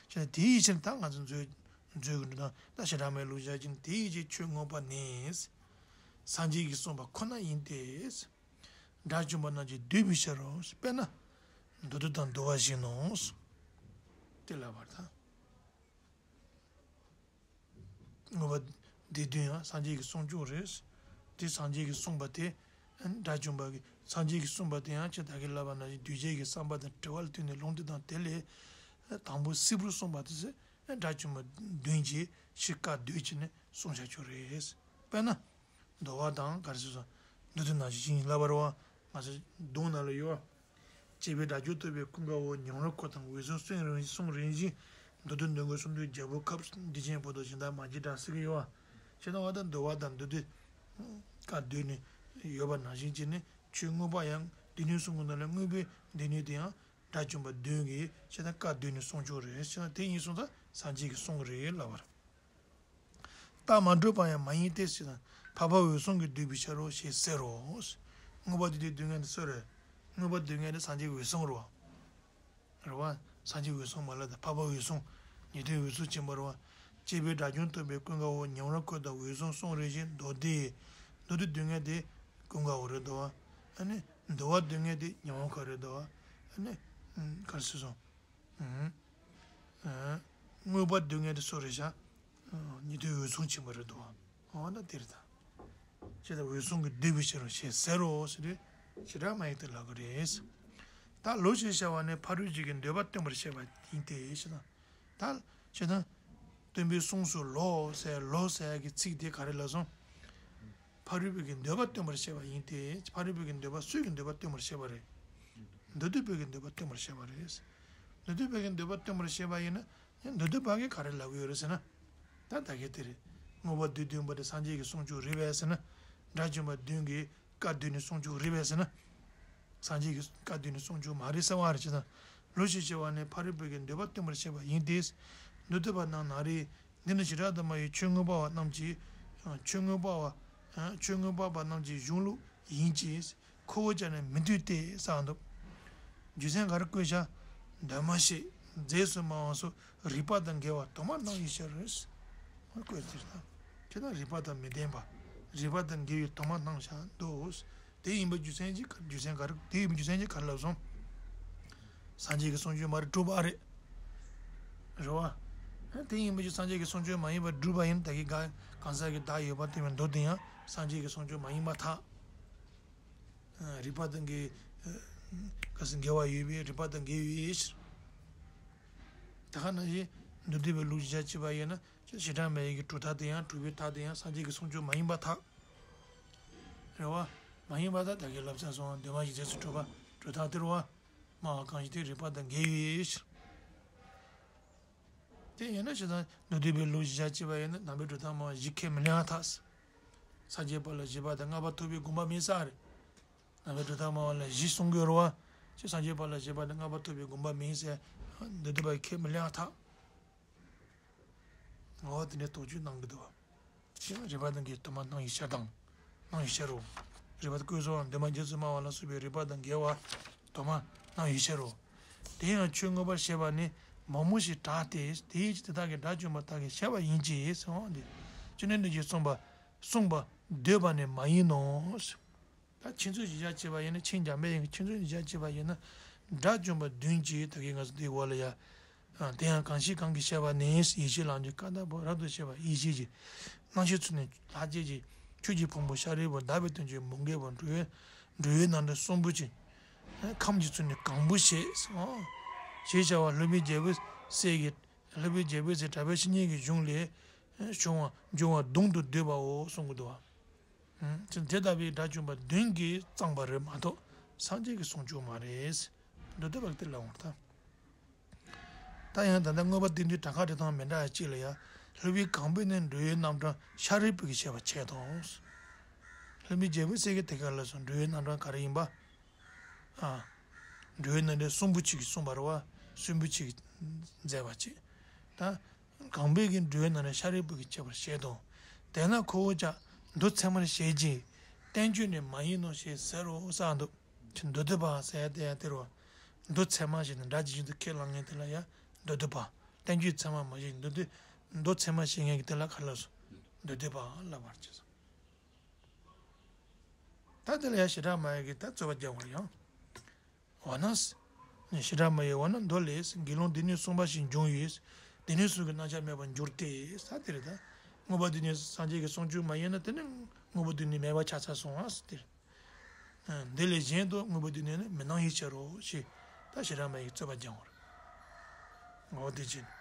བྱས་ན་དེའི་ཕྱིར་ད་ང་ཚོ་མཛོད་མཛོད་ཀྱི་འགྲོ་སྟངས་ད་ཞེ་དྲག་མའི་ལུགས་བཞག་ཅིང་དེའི་ཕྱིར་ཆོས་མངོན་པ་ནི། སངས་རྒྱས་ཀྱིས་གསུངས་པ་ཁོ་ན་ཡིན་ཏེ། དགྲ་བཅོམ་པ་རྣམས་ཀྱིས་བསྡུས་པའི་ཕྱིར་རོ། དཔེར་ན། འདོད་དོན་དང་བསྡུ་བ་བཞིན་ནོ། དེ་ལབ་པར་ཐལ། མངོན་པ་འདི་དོན་ཡང་སངས་རྒྱས་ཀྱི་གསུང་ཆོས་རེད། དེ་སངས་རྒྱས་ཀྱིས་གསུངས་པ་དེ། དགྲ་བཅོམ་པ་གིས་སངས་རྒྱས་ཀྱིས་གསུངས་པ་དེ་ཡང་ཁྱེད་ད་གིན་ལབ་པ་ནང་བཞིན་གདུལ་བྱའི་གི་བསམ་པ་དང་བྲལ་བ་ལ་བརྟེན་ནས་ལུང་དེ་དང་དེ་ལས། དང་པོ་སིལ་བུར་གསུངས་པ་དེ་ཚོ། དགྲ་བཅོམ་པ་བདུན་གྱིས་ཕྱིར་བཀའ་བསྡུས་ཀྱིས་ནི་གསུངས་བཞག་ཆོག་རེད། དཔེར་ན། འདུལ་བ་དང་ག་རེ་ཟེར་སོང་། འདོད་དོན་ནང་བཞིན་ལབ་པ་རེད་བ། ང་ཚོ་གདོང་ནང་ལ་ཡོད་བ། སྤྱད་པས་དགྲ་བཅོམ་ཐུབ་པའི་ཀུན་དགའ་བོ། ཉམས་རང་འཁོར་དང་འོད་སྲུང་གསུང་རིམ་གསུང་རིམ་བཞིན། མདོ་སྡེ་མདོ་སྔགས་སུམ་མདོའི་རྒྱལ་པོའི་ཁབ་བདེ་ཆེན་བོད་དུ་གཞན་དག་མ་སྐྱེས་དགྲ་ཟེར་གྱི་ཡོད་བ། བྱས་ན་འོ་ད་འདུལ་བ་དང་མདོ་སྡེ་བཀའ་བསྡུས་ནས་ཡོད་པ་ནང་བཞིན་བྱས་ནས་ཆོས་མངོན་པ་ཡང་སྡེ་སྣོད་གསུམ་གྱི་ནང་ལ་མངོན་པའི་སྡེ་སྣོད་དེ་ཡང་དགྲ་བཅོམ་པ་བདུན་གྱིས་བྱས་ན་བཀའ་བསྡུས་ནས་གསུངས་ཆོག་རེད། བྱས་ན་དེ་ཡིན་སོང་ཙང་སངས་རྒྱས་ཀྱི་གསུང་རེད་ལབ་པ་རེད། རྟགས་མ་གྲུབ་པ་ཡང་མ་ཡིན་ཏེ་ཟེར་ན། འཕགས་པ་འོད་སྲུང་གིས་བསྡུས་པའི་ཕྱིར་རོ་ཞེས་ཟེར་རོ། མངོན་པ་འདི་དུས་སྡུད་མཁན་དེ་སུ་རེད། མངོན་པ་སྡུད་མཁན་དེ་སངས་རྒྱས་འོད་སྲུང་རེད་བ། རེད་བ། སངས་རྒྱས་འོད་སྲུང་མ་ལ་དང་འཕགས་པ་འོད་སྲུང་། ཉན་ཐོས་འོད་སྲུང་ཆེན་པོ་རེད་བ། སྤྱད་པས་དགྲ་བཅོམ་ཐུབ་པའི་ཀུན་དགའ་བོ། ཉམས་རང་འཁོར་དང་འོད་སྲུང་གསུང་རིམ་བཞིན་མདོ་སྡེ། མདོ་སྡེ་སྡུད་མཁན་དེ་ཀུན་དགའ་བོ་རེད་དོ། ཨ་ནི་འདུལ་བ་སྡུད་མཁན་དེ་ཉམས་རང་འཁོར་རེད་དོ། ཨ་ནི་ག་རེ་ཟེར་སོང་། མངོན་པ་སྡུད་མཁན་དེ་སུ་རེད་ཤག་ཉན་ཐོས་འོད་སྲུང་ཆེན་པོ་རེད་འདུག་བ། འོ་ན་དེ་རེད་ད། ཅེས་དང་འོད་སྲུང་གིས་བསྡུས་པའི་ཕྱིར་རོ་ཞེས་ཟེར་རོ་ཟེར་དུས་ཞེ་དྲག་མ་ཡིན་ཏེ་ལབ་ཀྱི་རེད། ད་ལུགས་ཞེས་བྱ་བ་ནི་ཕ་རོལ་ཕྱིན་གྱི་འདོད་པ་སྟོན་པར་བཤད་པ་ཡིན་ཏེ་ཞེ་ན། ད་ཞེ་ན། སྟོན་པའི་གསུང་སོགས་ལོ་ཟེར་ལོ་ཟེར་གྱི་ཚིག་དེ་ག་རེ་ལབ་སོང་། ཕ་རོལ་པོའི་གི་འདོད་པ་སྟོན་པར་བཤད་པ་ཡིན་ཏེ། ཕ་རོལ་པོའི་གི་འདོད་པ་སུའི་གི་འདོད་པ་སྟོན་པར་བཤད་པ་རེད། མདོ་སྡེ་པའི་གི་འདོད་པ་སྟོན་པར་བཤད་པ་རེད། མདོ་སྡེ་པའི་གི་འདོད་པ་སྟོན་པར་བཤད་པ་ཡིན་ན། མདོ་སྡེ་པ་གིས་ག་རེ་ལབ་ཀྱི་ཡོད་རེད་ཟེར་ན། ད་ད་གིན་དེ་རེད། མངོན་པ་བསྡུས་དོན་པོ་དེ་སངས་རྒྱས་ཀྱི་གསུང་ཆོས་རེད་པས་ཟེར་ན། དགྲ་བཅོམ་པ་བདུན་གྱིས་བཀའ་བསྡུས་ནས་གསུང་ཆོས་རེད་པས་ཟེར་ན། སངས་རྒྱས་ཀྱིས་བཀའ་བསྡུས་ནས་གསུང་ཆོས་མ་རེད་ཟེར་བ་རེད་ཅེ་ན། ལུགས་ཞེས་བྱ་བ་ནི་ཕ་རོལ་པོའི་གི་འདོད་པ་སྟོན་པར་བཤད་པ་ཡིན་ཏེ། མདོ་སྡེ་པ་རྣམས་ན་རེ། འདི་ནི་བྱེ་བྲག་ཏུ་སྨྲ་བའི་ཆོས་མངོན་པ་བ་རྣམས་ཀྱི། ཆོས་མངོན་པ་བ། ཆོས་མངོན་པ་བ་རྣམས་ཀྱི་གཞུང་ལུགས་ཡིན་གྱི། ཁོ་བོ་ཅག་ནི་མི་འདོད་དེ་ཟེར་འདུག་རྒྱུ་མཚན་ག་རེ་བཀོད་བཞག་འདུས་མ་བྱས། རྫས་སུ་སྨྲ་བ་སོགས་རིགས་པ་དང་འགལ་བ་དུ་མར་སྣང་བའི་ཕྱིར། བཀོད་ཟེར་ད། ཁྱེད་རང་རིགས་པ་དང་མི་ལྡན་པ། རིགས་པ་དང་འགལ་བའི་དུ་མར་སྣང་བཞག་འདུག་དེ་ཡིན་པའི་རྒྱུ་མཚན་གྱིས་རྒྱུ་མཚན་ག་རེ་དེ་ཡིན་པའི་རྒྱུ་མཚན་གྱིས་ག་རེ་ལབ་སོང་། སངས་རྒྱས་ཀྱི་གསུང་ཆོས་མ་རེད་གྲུབ་པ་རེད། རེད་བ། དེ་ཡིན་པའི་རྒྱུ་སངས་རྒྱས་ཀྱི་གསུང་ཆོས་མ་ཡིན་པར་གྲུབ་པ་ཡིན་ད་གིན་གང་ཟག་གི་བདག་ཡོད་པར་ཐལ་བའི་མདོ་དེ་ཡང་སངས་རྒྱས་ཀྱི་གསུང་ཆོས་མ་ཡིན་པར་ཐལ། རིགས་པ་དང་འགལ། ག་ཟེར་འགལ་བ་ཡོད་པས་རིགས་པ་དང་འགལ་བའི་ཕྱིར། ད་ག་ནང་བཞིན་མདོ་སྡེ་པའི་ལུགས་ཀྱི་ཆ་བྱས་པ་ཡིན་ན་བྱེ་བྲག་སྨྲ་བའི་གི་གྲུབ་མཐའ་དེ་ཡང་གྲུབ་པའི་མཐའ་དེ་ཡང་སངས་རྒྱས་ཀྱི་གསུང་ཆོས་མ་ཡིན་པར་ཐལ། རེད་བ། མ་ཡིན་པར་ཐལ་ད་གིན་ལབ་ཚར་སོང་འདུས་མ་བྱས་རྫས་སུ་གྲུབ་པ་གྲུབ་མཐའ་དེ་རེད་བ། སྨྲ་བ་གང་ཞིག་དེ་རིགས་པ་དང་འགལ་བའི་ཕྱིར། དེ་ཡིན་ན་ཇི་ལྟར་མདོ་སྡེ་པའི་ལུགས་ཀྱི་ཆ་བྱས་པ་ཡིན་ན་ནང་པའི་གྲུབ་མཐའ་སྨྲ་བ་བཞི་ཁས་མི་ལེན་པར་ཐལ། སངས་རྒྱས་པ་ལ་བཞེད་པ་དང་ལྔ་པ་ཐུབ་པའི་དགོངས་པ་མེད་ས་རེད། ནང་པའི་གྲུབ་མཐའ་སྨྲ་བ་ལ་བཞི་གསུང་གི་ཡོད་རེད་བ། ཅེས་སངས་རྒྱས་པ་ལ་བཞེད་པ་དང་ལྔ་པ་ཐུབ་པའི་དགོངས་པ་མེད་ཟེར། མདོ་སྡེ་པ་ཁས་མི་ལེན་པར་ཐལ། འོ་དེ་འདྲའི་དོགས་གཅོད་གནང་གི་འདུག་བ། ཅེས་རིགས་པ་དང་འགལ་དུ་མར་སྣང་བའི་ཕྱིར་དང་། སྣང་བའི་ཕྱིར་རོ། རིགས་པ་བཀོད་སོགས་འདུས་མ་བྱས་རྫས་སུ་སྨྲ་བ་ལ་སོགས་པའི་རིགས་པ་དང་འགལ་བ་དུ་མར་སྣང་བའི་ཕྱིར་རོ། དེ་ཡང་ཆོས་མངོན་པར་བཤད་པ་ནི་ མང་པོ་ཞིག་གྲགས་ཏེ། དེའི་ཕྱིར་དེ་དག་གིས་དགྲ་བཅོམ་པ་དག་གི་བཤད་པ་ཡིན་གྱི་ཟེར་བ་འདི། བཅོམ་ལྡན་འདས་ཀྱིས་གསུངས་པ། གསུངས་པ་འདོད་པ་ནི་མ་ཡིན་ནོ། ད་ཁྱེད་ཚོས་ཞིབ་ཆ་བྱས་པ་ཡིན་ན། ཁྱེད་འཇམ་དཔལ་དབྱངས་ཀྱིས་ཁྱེད་ཚོས་ཞིབ་ཆ་བྱས་པ་ཡིན་ན། དགྲ་བཅོམ་པ་བདུན་གྱིས་ད་གིན་ང་ཚོ་འདིའི་འོག་ལ་ཡ། ཨ། དེ་ཡང་གང་ཞིག་གང་གིས་བཤད་པ་ནི། ཡེ་ཤེས་ལམ་གྱི་བཀའ་དང་པོ། རབ་ཏུ་བཤད་པ་ཡེ་ཤེས་ཀྱི་རྣམ་ཤེས་ཚུལ་ནི་ལྷག་བཅས་ཀྱི། ཆོས་ཀྱི་ཕུང་པོ་ཤཱ་རིའི་བུ། དག་པའི་དོན་གྱི་མུ་གེ་བ། འགྲོ་བའི་འགྲོ་བའི་རྣམ་གྲངས་གསུམ་པོ་ཆེ། ཁམས་ཀྱི་ཚུལ་ནི་གང་པོ་ཞེས། ཞེས་བྱ་བ་ལྷུན་པོའི་རྒྱལ་པོའི་སྲས་ཀྱི། ལྷུན་པོའི་རྒྱལ་པོའི་སྲས་གྲགས་པའི་བཤེས་གཉེན་གྱི་གཞུང་ལས་བྱུང་བ། བྱུང་བ་བརྡུང་དུ་བསྡུས་པའོ་གསུང་གི་འདུག་བ། དེ་ལྟ་བུའི་དགྲ་བཅོམ་པ་བདུན་གྱིས་བརྩམས་པ་རེད་མ་གཏོགས། སངས་རྒྱས་ཀྱི་གསུང་ཆོས་མ་རེད། མདོ་སྡེ་པ་གི་དེ་ལ་འོང་ད། ད་ཡང་ད་ལྟ་མངོན་པ་སྡེ་བདུན་གྲངས་ཀ་འགྲེལ་སྟངས་མི་འདྲ་བ་གཅིག་ལ་ཡ། ལྷུན་པོའི་གང་པོས་ནི་འགྲོ་བའི་རྣམ་གྲངས་ཤཱ་རིའི་བུ་གིས་བཤད་པར་བྱེད་དོ། ལྷུན་པོའི་རྒྱལ་པོའི་སྲས་ཀྱིས་དེ་ག་ལ་སོགས་འགྲོ་བའི་རྣམ་གྲངས་ག་རེ་ཡིན་པ། ཨ། འགྲོ་བའི་རྣམ་གྲངས་གསུམ་པོ་གཅིག་གིས་གསུངས་པ་རེད་བ། གསུམ་པོ་གཅིག་མཛད་པ་གཅིག་ད། གང་པོས་ཀྱི་འགྲོ་བའི་རྣམ་གྲངས་ཤཱ་རིའི་བུ་གིས་བྱེད་པར་བྱེད་དོ། དེས་ན་ཁོ་བོ་ཀྱང་མདོ་ཚད་མར་བྱེད་ཅིང་། བསྟན་བཅོས་ནི་མ་ཡིན་ནོ་ཞེས་ཟེར་རོ་གསུངས་འདུག་ཅི། མདོ་སྡེ་པ་ཟེར་ཡ་དེ་ཡང་དེ་རེད་བ། མདོ་ཚད་མ་ཞེས་ནི་སྒྲ་ཇི་བཞིན་དུ་ཁས་བླངས་མཁན་དེ་ལ་ཡང་མདོ་སྡེ་པ། བསྟན་བཅོས་ཚད་མ་མ་བྱེད་མདོ་སྡེ། མདོ་ཚད་མ་བྱེད་མཁན་གྱི་དེ་ལ་ག་རེ་ལབ་སོང་། མདོ་སྡེ་པ་ལབ་པར་བྱེད་སོང་། ད་དེ་ལ་ཡང་བྱེ་བྲག་སྨྲ་བ་ཡིས་ཀྱི་ད་རྩོད་པ་རྒྱག་པར་ཡང་། འོ་ན། བྱེ་བྲག་སྨྲ་བ་ཡིས་འོ་ན་མདོ་ལས། དགེ་སློང་འདི་ནི་གསུངས་པ་ཞིག་འབྱུང་བས། དེ་ནི་གསུང་གི་རྣམ་གཞག་མེད་པར་འགྱུར་ཏེ། ས་དེ་རེད་ད། མངོན་པ་འདི་ནི་སངས་རྒྱས་ཀྱི་གསུང་ཆོས་མ་ཡིན་ན་དེ་ནི་མངོན་པ་འདི་ནི་མེད་པ་ཆགས་ཚར་སོང་ཨ་ས་དེ་རེད། འདི་ལས་གཞན་དུ་མངོན་པ་འདི་ནི་ནི་མི་སྣང་ཡིད་ཆེས་རོ་ཞེས་ད་བྱེ་བྲག་སྨྲ་བ་ཡིས་རྩོད་པ་རྒྱག་པར། འོ་དེ་བཞིན།